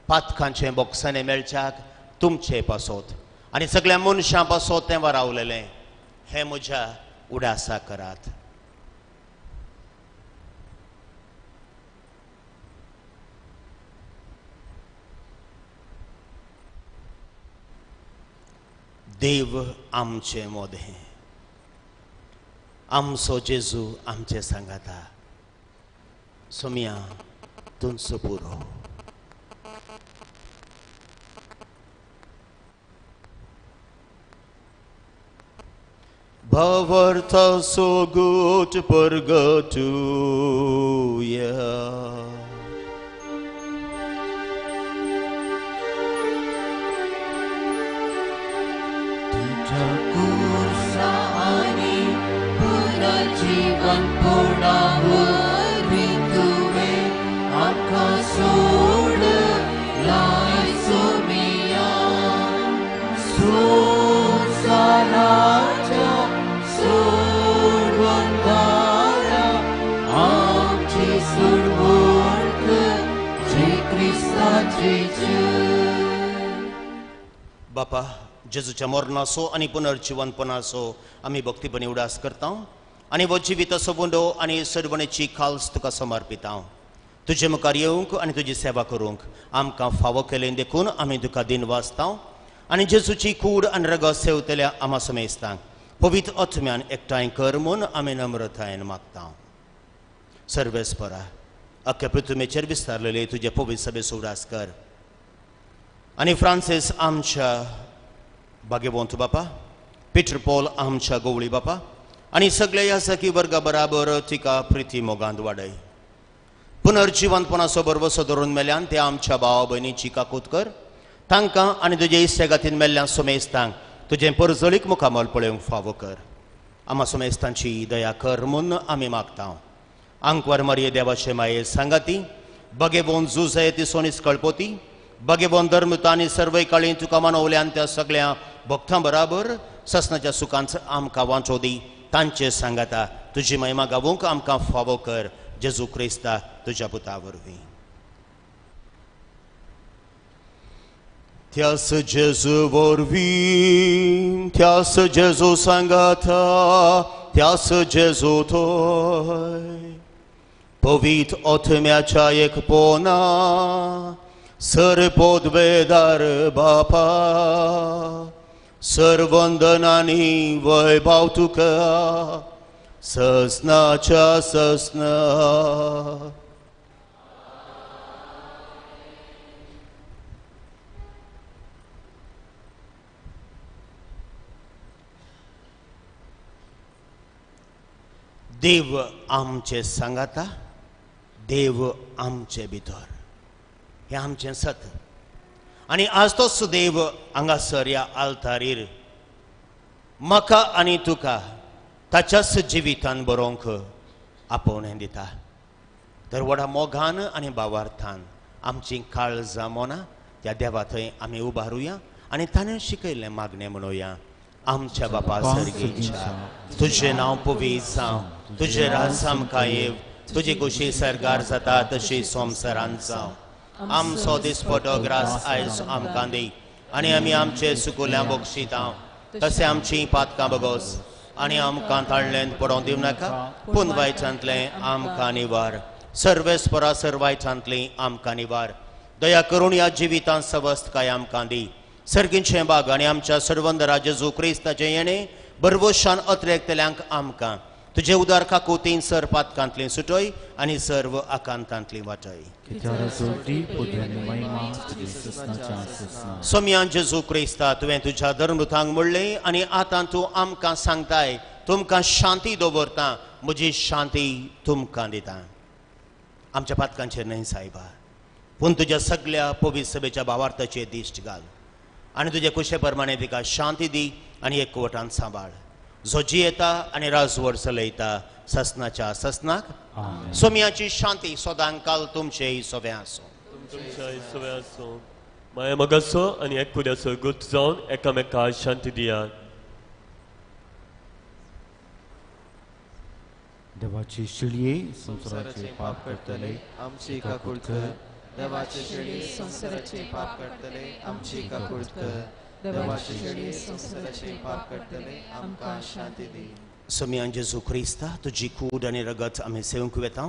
पातकांचें बोक्साणें मेळच्याक तुमचे पासत आनी सगळ्या मनशां पासत तें वारावलेलें, हें म्हज्या उडासा करात। देव आमचे मोदें, आमचो जेजू आमचे सांगाता, सोम्या तुमचो पुरो। भावार्थ सोगूट परगटुया। तुझ्या कुर्सा आनी पुनर्जीवनपणा वरवीं तुवें आमकां सोडलाय सोमिया, संवसाराच्या सोडवणदारा आमची सोडवण कर जे क्रिस्ताचे जय। बापा जेजूच्या मरणाचो आनी पुनर्जिवनपणाचो आमी भक्तीपणी उडास करता आनी हो जिविताचो उंडो आनी सरवणेची खाल्स तुका समर्पिता। तुजे मुखार येवंक आनी तुजी सेवा करूंक आमकां फावो केलें देखून आमी तुका दिन वाचता आनी जेजूची कूड आनी रगत सेवतल्या आमा समेस्तांक पवित्र आत्म्यान एकठांय कर म्हूण आमी नम्रतायेन मागता। सर्वेस्परा अख्ख्या पृथ्वीचेर विस्तारलेले तुजे पवित्र सभेचो उडास कर आनी फ्रांसीस आमच्या भाग्यवंत बापा, पिटर पॉल आमच्या गोवळी बापा आनी सगळे ह्या सखी वर्गा बराबर तिका प्रिती मोगांत वाडय। पुनर्जिवंतपणाचो भरवसो धरून मेल्यान ते आमच्या भाव भयणीची काकूत कर, तांकां आनी तुजे इश्टागातीन मेल्ल्या सोमेस्तांक तुजें परजळीक मुखामल पळोवंक फावो कर। आमा सोमेस्तांची दया कर म्हूण आमी मागता। आंकवार मारये देवाचे माये सांगाती, बगेबोन जुजे ती सोनीस कळपोती, बगेबोन धर्मता आनी सर्वय काळी तुका मानवल्यान त्या सगळ्या भक्तां बराबर ससनाच्या सुखांत आमकां वांचो दी, तांचे सांगाता तुजी महिमा गावूंक आमकां फावो कर, जेजू क्रिस्ता तुज्या पुता वरवीं। त्यास जेजू वरवीं, त्यास जेजू सांगाता, त्यास जेजू थंय पवित्र आत्म्याच्या एकपणा सर पदवेदार बापा, सर्वंदन आनी वैभव तुका ससनाच्या ससना। देव आमचे सांगाता, देव आमचे भितर। हें आमचें सत. आनी आज तो सुदैव हांगासर ह्या आल्तारीर म्हाका आनी तुका ताच्याच जिवितान बरोवंक आपोवणें दिता. तर व्हडा मोगान आनी भावार्थान आमची काळजां मनां त्या देवा थंय आमी उबारुया आनी ताणें शिकयल्लें मागणें म्हणुया. आमच्या बापा सर्गीच्या, तुजें नांव पवित्र जावं, तुजें राज आमकां येव, तुजी खोशी सरकार जाता तशी संवसारांत जावं. आमचो दिसपटो ग्रास आयज आमकां दी आनी आमी आमचे सुकुल्या बक्षिता तशें आमची पातकां बगोस आनी आमकां ताळ्ळेंत पडोवंक दिवं नाका, पूण वायटांतलें आमकां निवार. सर्वेस्परा सर्वायटांतली आमकां निवार. दया करून ह्या जिवितांत सवस्तकाय आमकां दी. सर्गींचें बाग आनी आमच्या सर्वंदरा जेजू क्रिस्ताचें येणें भरवशान अत्रेकतल्यांक आमकां तुजे उदार काकुतीन सर पातकांतली सुटय आनी सर्व आकांतांतली वाटय. सोम्या जेजू क्रिस्ता, तुवें तुज्या धर्मदूतांक म्हणलें आनी आतां तूं आमकां सांगताय, तुमकां शांती दवरता, म्हजी शांती तुमकां दिता. आमच्या पातकांचेर न्हय सायबा, पूण तुज्या सगल्या पवित्र सभेच्या भावार्थाचेर दिश्ट घाल आनी तुजे कुशे प्रमाणे तिका शांती दी आनी एकवटान सांबाळ. जो जियेता आनी राजवट चलयता ससनाच्या ससनाक. सोम्याची शांती सदांकाल तुमचे सोवे आसूं. सोवे आसूं. माया मोगाचो आनी एककुड्याचो गुत जावन एकामेका शांती दिया. देवाची शिळये संवसाराचे पाप करतले आमची काकूळ कर. देवाची शिळये संवसाराचे पाप करतले आमची काकूळ कर. देवाची शिळये संवसाराचे पाप करतले आमकां शांती दी. सोम्यान जेजू क्रिस्ता, तुजी कूड आनी रगत आमी सेवंक वेता,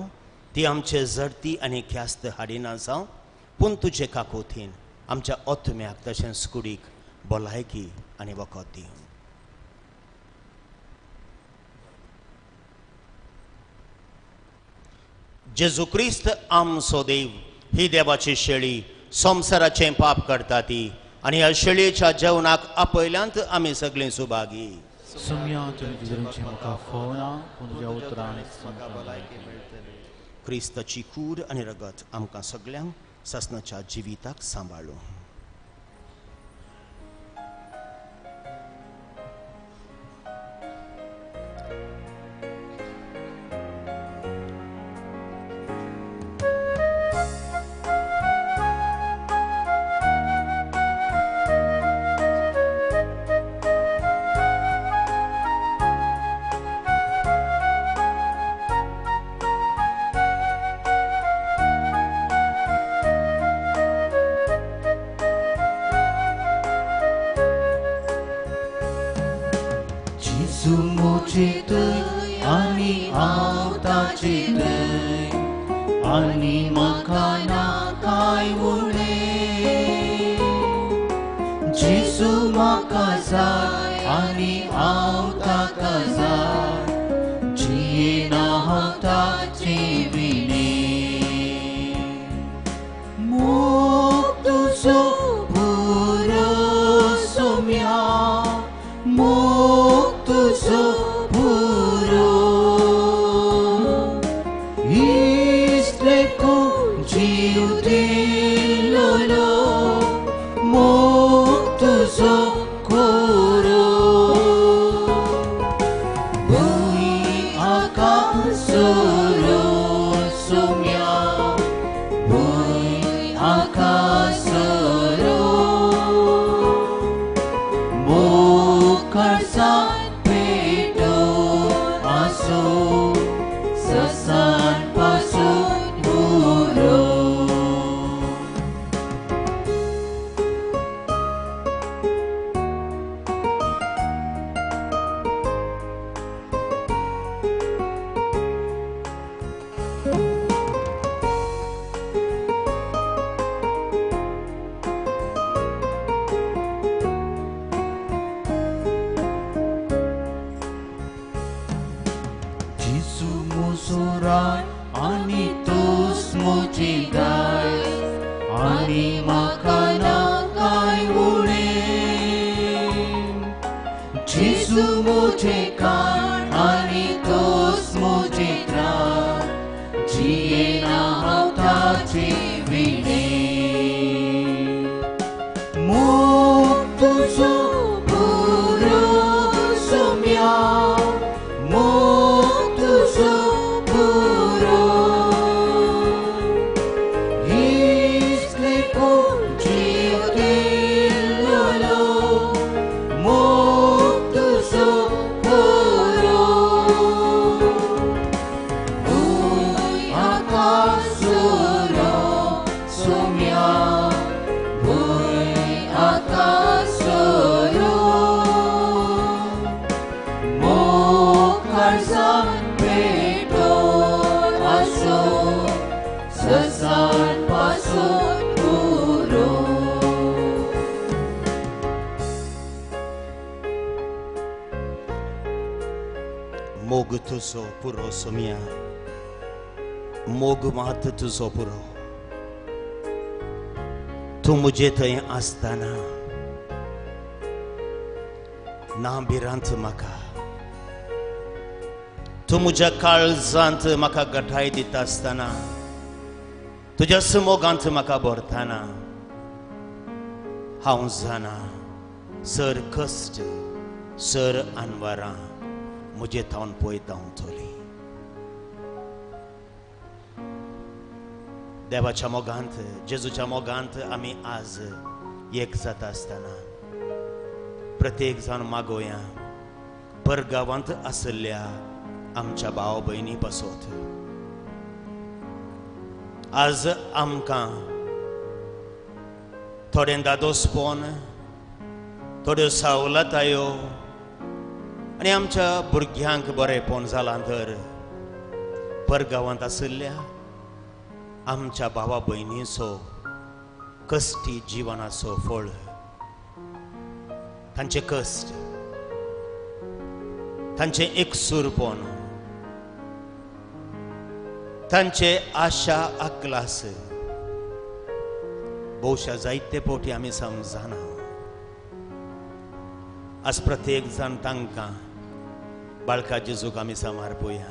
ती आमचे जडती आनी ख्यास्त हाडिना जावं, पूण तुजे काकुतीन आमच्या ओत्म्याक तशेंच कुडीक भलायकी आनी वखद दी. जेजू क्रिस्त आमचो देव ही देवाची शेळी संवसाराचें पाप करता ती आनी ह्या शेळयेच्या जेवणाक आपयल्यांत आमी सगळीं सुभागी. क्रिस्ताची कूड आनी रगत आमकां सगळ्यांक सासणाच्या जिविताक सांबाळूं. जिये ना हांव ताचे विणे. तुजो पुरो सोम्या, मोग मात तुजो पुरो. तूं म्हजे थंय आसतना ना भिरांत म्हाका, तूं म्हज्या काळजांत म्हाका गठाय दिता आसतना, तुज्या सुमोगांत म्हाका भरतना हांव जाणा सर कश्ट सर अनवरां म्हजे थावन पळय धांवतली. देवाच्या मोगांत, जेजूच्या मोगांत आमी आज एक जाता आसतना प्रत्येक जाण मागोया परगांवांत आशिल्ल्या आमच्या भाव भयणी पासत. आज आमकां थोडें दादोसपण, थोड्यो सावलतायो आनी आमच्या भुरग्यांक बरेंपण जालां तर परगांवांत आशिल्ल्या आमच्या भावा भयणीचो कश्टी जिवनाचो फळ, तांचे कश्ट, तांचें एकसूरपण, तांचे आशा आकलास भोवशा जायते फावटी आमी समजना. आज प्रत्येक जाण तांकां बाळका जेजूक आमी समर्पया,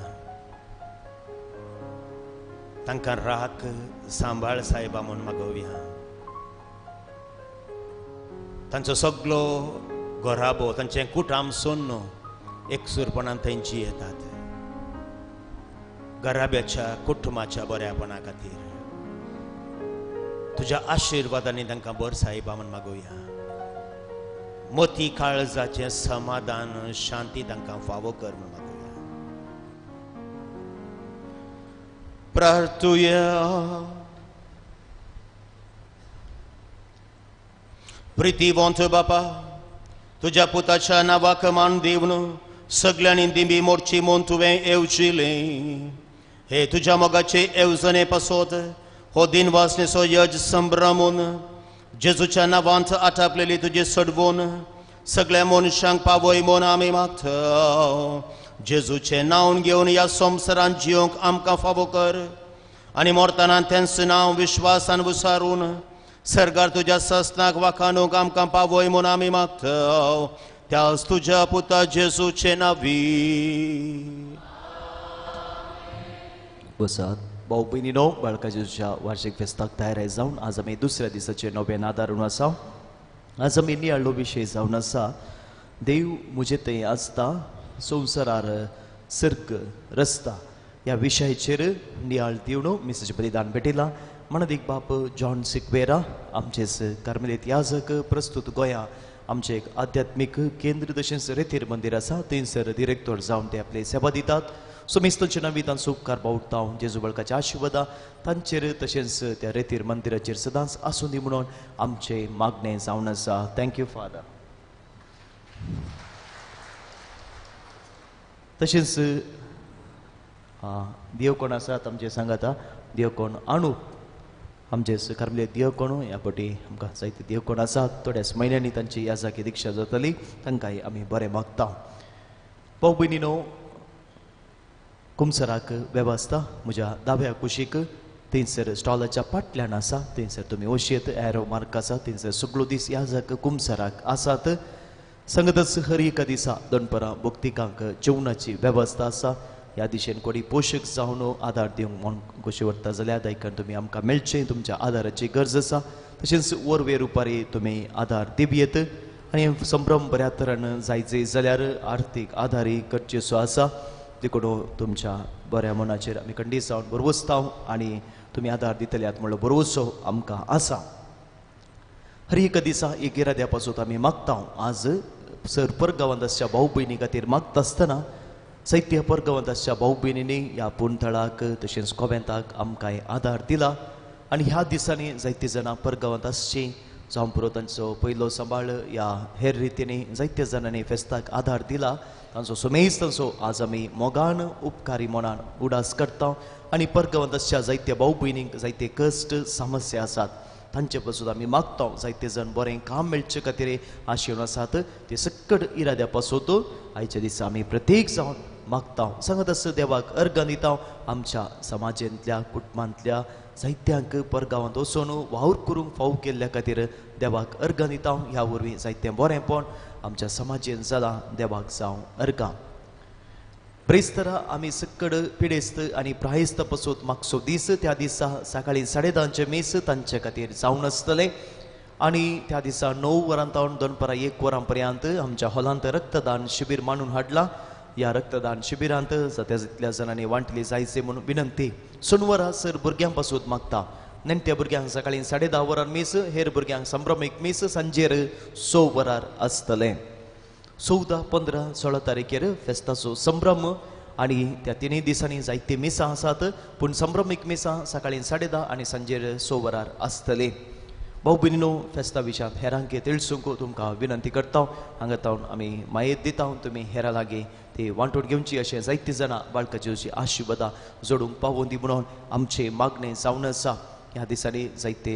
तांकां राख सांबाळ सायबा म्हूण मागोवया. तांचो सगलो घराबो, तांचें कुटाम सोन्नो एकसूरपणान थंयची येतात घराब्याच्या कुटुंबाच्या बऱ्यापणा खातीर. तुज्या आशिर्वादांनी तांकां बर सायबा म्हूण मागोवया. मोती काळजाचें समाधान शांती तांकां फावो कर म्हूण मागोवया. प्रार्थुया. प्रितीवंत बापा, तुज्या पुताच्या नांवाक मान दिवन सगल्यांनी दिंबी मोडची म्हूण तुवें येवजिलें. हे तुज्या मोगाचे येवजणे पासत हो दिनवासनेचो यज संभ्रमून जेजूच्या नांवांत आटापलेली तुजी सडवून सगळ्या मनशांक पावय म्हूण आमी मागता. जेजूचें नांव घेवन ह्या संवसारांत जियोंक आमकां फावो कर आनी मरतना तेंच नांव विश्वासान विसारून सरकार तुज्या ससनाक वाखाणूंक आमकां पावय म्हूण आमी मागता. त्याच तुज्या पुता जेजूचे नांवी. बसात भाऊ भयणीनो, बाळका जेजूच्या वार्षिक फेस्ताक तयार जावन आज आमी दुसऱ्या दिसाचे नवें आदारून आसा. आज आमी नियाळ्ळो विशय जावन आसा देव म्हजे थंय आसता संवसारार सर्ग रस्ता ह्या विशयाचेर नियाळ दिवन मिसाचें बलिदान भेटयलां. मानादीक बाप जॉन सिक्वेरा आमचेच कार्मेलीत याजक, प्रस्तूत गोंया आमचें एक आध्यात्मीक केंद्र तशेंच रेतीर मंदीर आसा, थंयसर डिरेक्टर जावन ते आपली सेवा दितात. सो मिस्तोचे नवी तांचो उपकार बावडटा. जेजू बळकाच्या आशिर्वादा तांचेर तशेंच त्या रेतीर मंदिराचेर सदांच आसूं दी म्हणून आमचें मागणें जावन आसा. Thank you father. तशेंच देव कोण आसात आमचे सांगाता, देव कोण आणू आमचे कार्मेलीत देव कोण ह्या फावटी आमकां जायते देव कोण आसात. थोड्याच म्हयन्यांनी तांची याजाकी दिक्षा जातली, तांकांय आमी बरें मागता. भाव भयणीनो, कुमसराक वेवस्था म्हज्या दाव्या कुशीक थंयसर स्टॉलाच्या फाटल्यान आसा, थंयसर तुमी वशयेत एरो मार्क आसा, थंयसर सगळो दीस याजक कुमसराक आसात. संगतच हर एका दिसा दनपरां भक्तिकांक जेवणाची वेवस्था आसा. ह्या दिशेन कोणी पोशक जावन आदार दिवंक म्हूण कशी व्हरता जाल्यार दायकान तुमी आमकां मेळचें, तुमच्या आदाराची गरज आसा. तशेंच वरवे रुपारी तुमी आदार दिवयेत आनी संभ्रम बऱ्या तरान जायचे जाल्यार आर्थीक आदारय गरजेचो आसा. देखून तुमच्या बऱ्या मनाचेर आमी खंडीत जावन बरवसता आनी तुमी आदार दितल्यात म्हणलो बरवसो आमकां आसा. हर एका दिसा एक इराद्या पासून आमी मागता. आज सर परगांवांत आसच्या भाव भयणी खातीर मागता आसतना जायत्या परगांवांत आसच्या भाव भयणींनी ह्या पुणथळाक तशेंच कोवेंताक आमकां आदार दिला आनी ह्या दिसांनी जायतीं जाणां परगांवांत आसचीं जावं पुरो तांचो पयलो सांबाळ ह्या हेर रितींनी जायत्या जाणांनी फेस्ताक आदार दिला. तांचो सुमेज तांचो आज आमी मोगान उपकारी मनान उडास करता आनी परगांवांत आसच्या जायत्या भाव भयणींक जायते कश्ट समस्या आसात तांचे पासून आमी मागता. जायते जाण बरें काम मेळचे खातीर आशेवन आसात ते सकट इराद्या पासून आयच्या दिसा आमी प्रत्येक जावन मागता. सांगत आसा देवाक अर्गां दिता. आमच्या समाजांतल्या कुटुंबांतल्या जायत्यांक परगांवांत वचून वावर करूंक फाव केल्ल्या खातीर देवाक अर्गां दिता. ह्या वरवीं जायतें बरेंपण आमच्या समाजेन जालां. देवाक जावं अर्गां. ब्रेस्तरा आमी सक्कड पिडेस्त आनी प्रायस्त पसून मागचो दीस. त्या दिसा सकाळी 10:30 मीस तांचे खातीर जावन आसतलें आनी त्या दिसा 9 वरां तावन दनपारां 1 वरां पर्यंत आमच्या हॉलांत रक्तदान शिबीर मांडून हाडलां. ह्या रक्तदान शिबिरांत जाता तितल्या जाणांनी वांटली जायचे म्हणून विनंती. सोनवरा सर भुरग्यां पासून मागता. नेणट्या भुरग्यांक सकाळी 10:30 वरां मीस, हेर भुरग्यांक संभ्रमीक मीस सांजेर 6 वरार आसतलें. 14, 15, 16 तारखेर फेस्ताचो संभ्रम आनी त्या तिनूय दिसांनी जायतीं मिसां आसात, पूण संभ्रमीक मिसां सकाळी 10:30 आनी सांजेर 6 वरार आसतलीं. भाव भयणीनो, फेस्ता विशयांत हेरांक तिळसूंक तुमकां विनंती करता. हांगा तावन आमी मायेत दिता, तुमी हेरां लागीं ती वांटून घेवची अशें जायतीं जाणां बाळकाची आशिर्वादां जोडूंक पावोवन दी म्हणून आमचें मागणें जावन आसा. ह्या दिसांनी जायते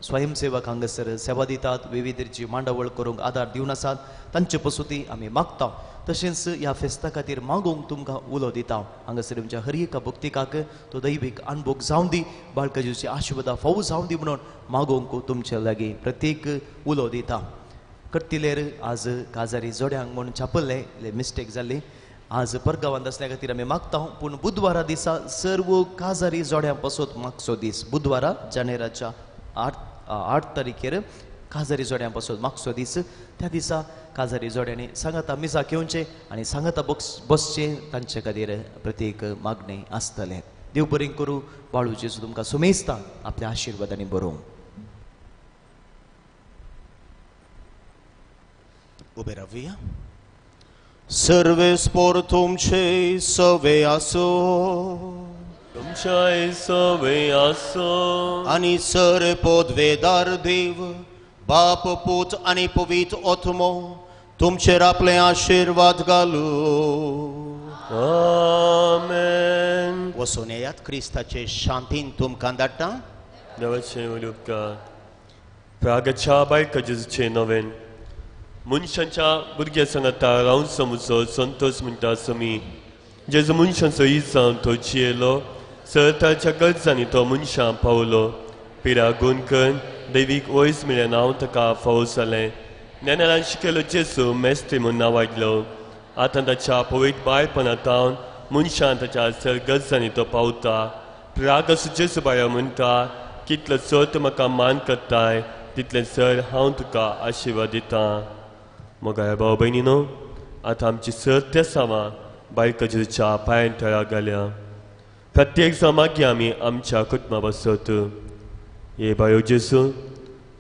स्वयंसेवक हांगासर सेवा दितात, विविधची मांडावळ करूंक आदार दिवन आसात, तांचे पसून आमी मागता. तशेंच ह्या फेस्ता खातीर मागूंक तुमकां उलो दिता. हांगासर तुमच्या हर एका भक्तिकाक तो दैवीक अनभोग जावन दी, बाळकाजीची आशिर्वादां फावो जावन दी म्हणून मागूंक तुमचे लागीं प्रत्येक उलो दिता. कट्टिलेर आज काजारी जोड्यांक म्हूण छापल्लें, मिस्टेक जाल्ली. आज परगांवांत आसल्या खातीर आमी मागता, पूण बुधवारा दिसा सर्व काजारी जोड्यां पासत मागचो दीस. बुधवारा जानेराच्या 8 तारखेर काजारी जोड्यां पासत मागचो दीस. त्या दिसा काजारी जोड्यांनी सांगाता मिसाक येवचें आनी सांगाता बसचें, तांचे खातीर प्रत्येक मागणें आसतलें. देव बरें करूं. बाळू जेजू तुमकां सुमेस्ता आपल्या आशिर्वादांनी बरोवं. उबे रावया. सर्वेस पोर तुमचे सवे आसो, तुमच्याय सवे आसो, आनी सर पदवेदार देव बाप पूत आनी पवित्र आत्मो तुमचेर आपले आशिर्वाद घालू. आमेन. वचून येयात. क्रिस्ताचे शांतीन तुमकां धाडटा. देवाचे उपकार. प्रागच्या बायका जेजूचे नवेन मनशांच्या भुरग्या सांगाता रावन समजो संतोष म्हणटा समी. जेजू मनशांचो इजावन तो जियेलो, सरताच्या गरजांनी तो मनशां पावलो. पिरा गुणकन दैवीक वयस मेळ्ळें नांव ताका फावो जालें. ज्ञानान शिकयलो जेजू मेस्त्री म्हूण नांवाडलो. आतां ताच्या पवित्र बाळपणा तावन मनशां ताच्या सर गरजांनी तो पावता. प्राग जेजू बाया म्हणटा, कितलो चड तूं म्हाका मान करताय तितलें सर हांव तुका आशिर्वाद दितां. मोगाया भाव भयणीनो, आतां आमची सर तेसांवां बायका जेजूच्या पांयां तळा घाल्या. प्रत्येक जाण मागीर आमी आमच्या कुटुंबा बसत. हे बायो जेजू,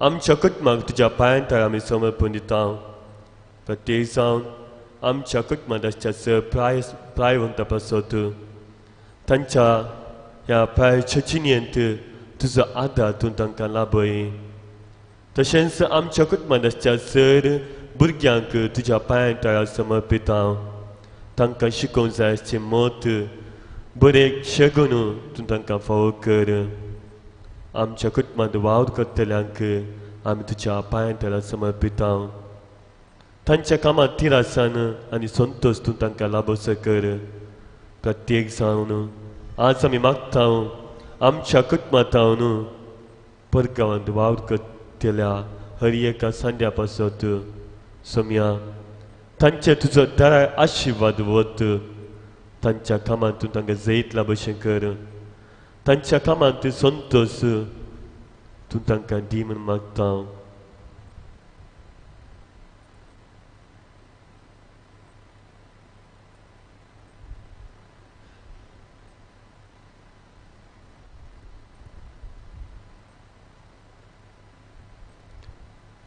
आमच्या कुटुंबाक तुज्या पांयां तळा आमी समर्पण दिता. प्रत्येक जावन आमच्या कुटुंबांत आसच्या सर प्रायवंता पासत तांच्या ह्या प्रायच्या जिणेंत तुजो आदार तूं तांकां लाभय. तशेंच आमच्या कुटुंबांत आसच्या सर भुरग्यांक तुज्या पांयां तळा समर्पिता. तांकां शिकोवंक जाय आसचें मत बरें शगून तूं तांकां फावो कर. आमच्या कुटुंबांत वावर करतल्यांक आमी तुज्या पांयां तळा समर्पिता. तांच्या कामांत थिरासान आनी संतोश तूं तांकां लाभोसो कर. प्रत्येक जावन आज आमी मागता आमच्या कुटुंबांत परगांवांत वावर करतल्या हर एका सांद्या पासत सोम्या तांचे तुजो दराळ आशिर्वाद वत. तांच्या कामांत तूं तांकां जैत लाभशें कर. तांच्या कामांत संतोश तूं तांकां दी म्हूण मागता.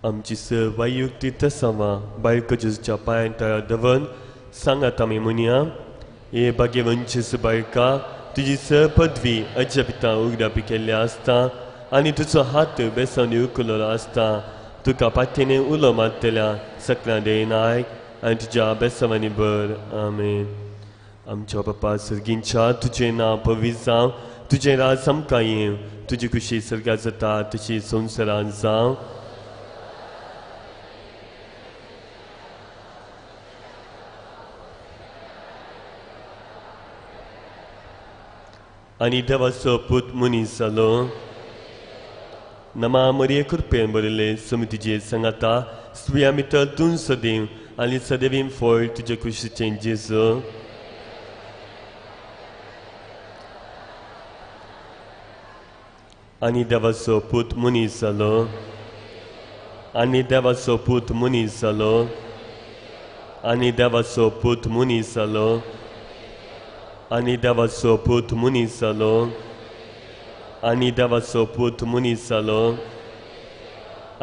आमची सर वायुक्ती तसांवां बायको जेजूच्या पांयां तळा दवर सांगात आमी म्हणया. हे भाग्यवंत जेजू बायका, तुजी सर पदवी अजपिता उगडापी केल्ली आसता आनी तुजो हात बेसांनी उखललो आसता. तुका पाठीने उलो मारतल्या सकल्या देनायक आनी तुज्या बेसांवांनी भर. आमेन. आमच्या बापा सर्गींच्या, तुजें नांव पवित्र जावं, तुजें राज आमकां येवं, तुजी खुशी सर्गात जाता तशी संवसारांत जावं. आनी देवाचो पूत मनीस जालो. नमा मरिये कृपेन बरयल्ले समी तुजे सांगाता स्त्रियां भितर तूं सदैव आनी सदैवीन फळ तुजे कुशीचें जेजू. आनी देवाचो पूत मनीस जालो. आनी देवाचो पूत मनीस जालो. आनी देवाचो पूत मनीस जालो. आनी देवाचो पूत मनीस जालो. आनी देवाचो पूत मनीस जालो.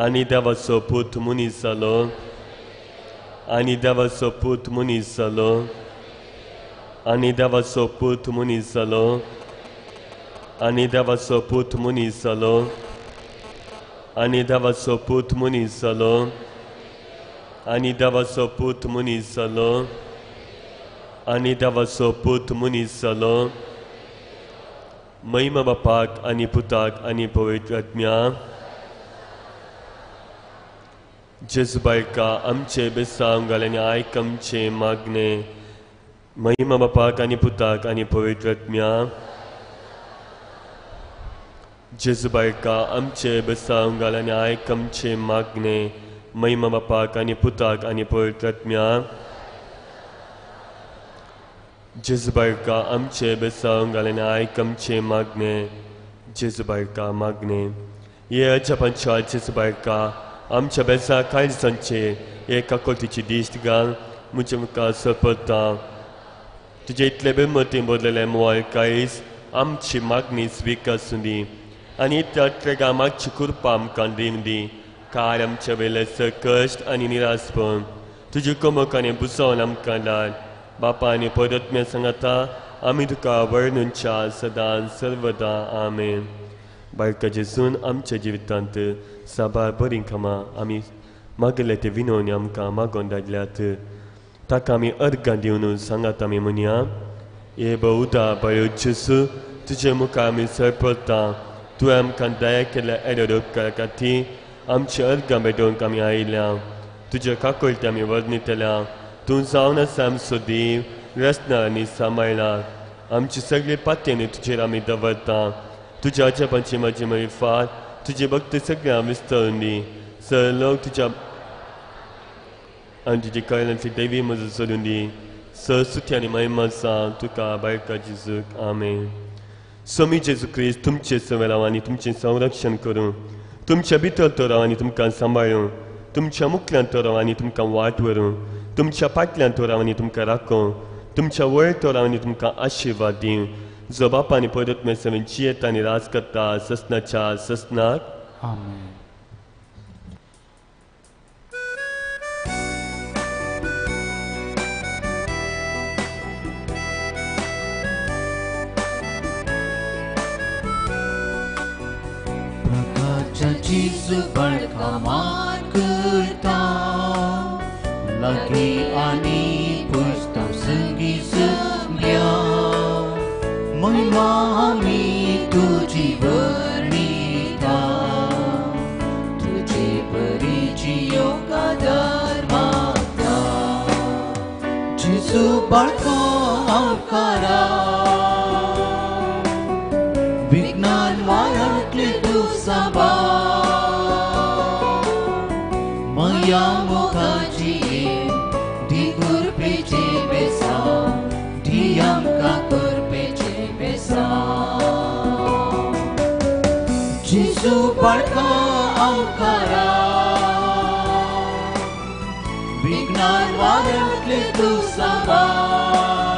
आनी देवाचो पूत मनीस जालो. आनी देवाचो पूत मनीस जालो. आनी देवाचो पूत मनीस जालो. आनी देवाचो पूत मनीस जालो. आनी देवाचो पूत मनीस जालो. आनी देवाचो पूत मनीस जालो. आनी देवाचो पूत मनीस जालो. महिमा बापाक आनी पुताक आनी पवित्र आत्म्याक. जेजू बायका आमचे बेसांव घाल आनी आयक आमचें मागणें. महिमा बापाक आनी पुताक आनी पवित्र आत्म्याक. जेजू बायका आमचे बेसांव घाल आनी आयक आमचें मागणें. महिमा बापाक आनी पुताक आनी पवित्र आत्म्याक. जेजू बायका आमचे बेसांव घाल आनी आयक आमचें मागणें. जेजू बायका मागणें. हे अजापांच्या जेजू बायका आमच्या बेसा काळजांचे हे काकोतीची दिश्ट घाल म्हजे मुखार सोपता. तुजे इतले बेमतीन बदलेले मोल काळीज आमची मागणी स्विकासूं दी आनी त्या ट्रेगा मागची कृपा आमकां दिवन दी. कार आमच्या वयले सकश्ट आनी निरासपण तुजी कोमक आनी बुजोवन आमकां धाड. बापा आनी परत्म्या सांगाता आमी तुका वर्णुच्या सदां सर्वदा. आमेन. बायका जेजून आमच्या जिवितांत साबार बरीं कामां आमी मागले ते विनवणी आमकां मागोवन धाडल्यात. ताका आमी अर्गां दिवन सांगात आमी म्हणया. हे बहुदा बऱ्यो जेजू तुजे मुखार आमी सरपळटा. तुवें आमकां दया केल्ल्या एडो उपकारा खातीर आमची अर्गां भेटोवंक आमी आयल्या. तुज्या काकोळटी आमी वर्णितल्या. तूं जावन आसा आमचो देव रचना आनी सांबाळना. आमची सगळी पातयेनी तुजेर आमी दवरता. तुज्या अजापांची म्हजी मरिफात तुजी भक्ती सगळ्या विस्तारून दी. सर लोक तुज्या आनी तुजी कळनाची देवी म्हजो चलून दी. सर सुती आनी महिमा आसा तुका बायका जेजूक. आमेन. स्वामी जेजू क्रिस्त तुमचे सवेराव आनी तुमचें संरक्षण करूं. तुमच्या भितर तो राव आनी तुमकां सांबाळूं. तुमच्या मुखल्यान तो राव आनी तुमकां वाट व्हरूं. तुमच्या फाटल्यान तो राव आनी तुमकां राखूं. तुमच्या वयर तो राव आनी तुमकां आशिर्वाद दिवं. जो बापा आनी परत्म्या सवें जियेता आनी राज करता ससनाच्या ससनाक. आमेन. प्रकाशाची सुबळ मान करता लागीं आनी पुस्तक संगी सगल्या महिमा आमी तुजी वर्णिता. तुजे परीची योगादार मागता. जेजू बाळका आवकारा विज्ञान वारांतले तूं साबार माया मोगाची दी कृपेचे बेसांव दी आमकां कृपेचे बेसांव. जेजू बाळका आवकारा विज्ञान वारांतले तूं साबार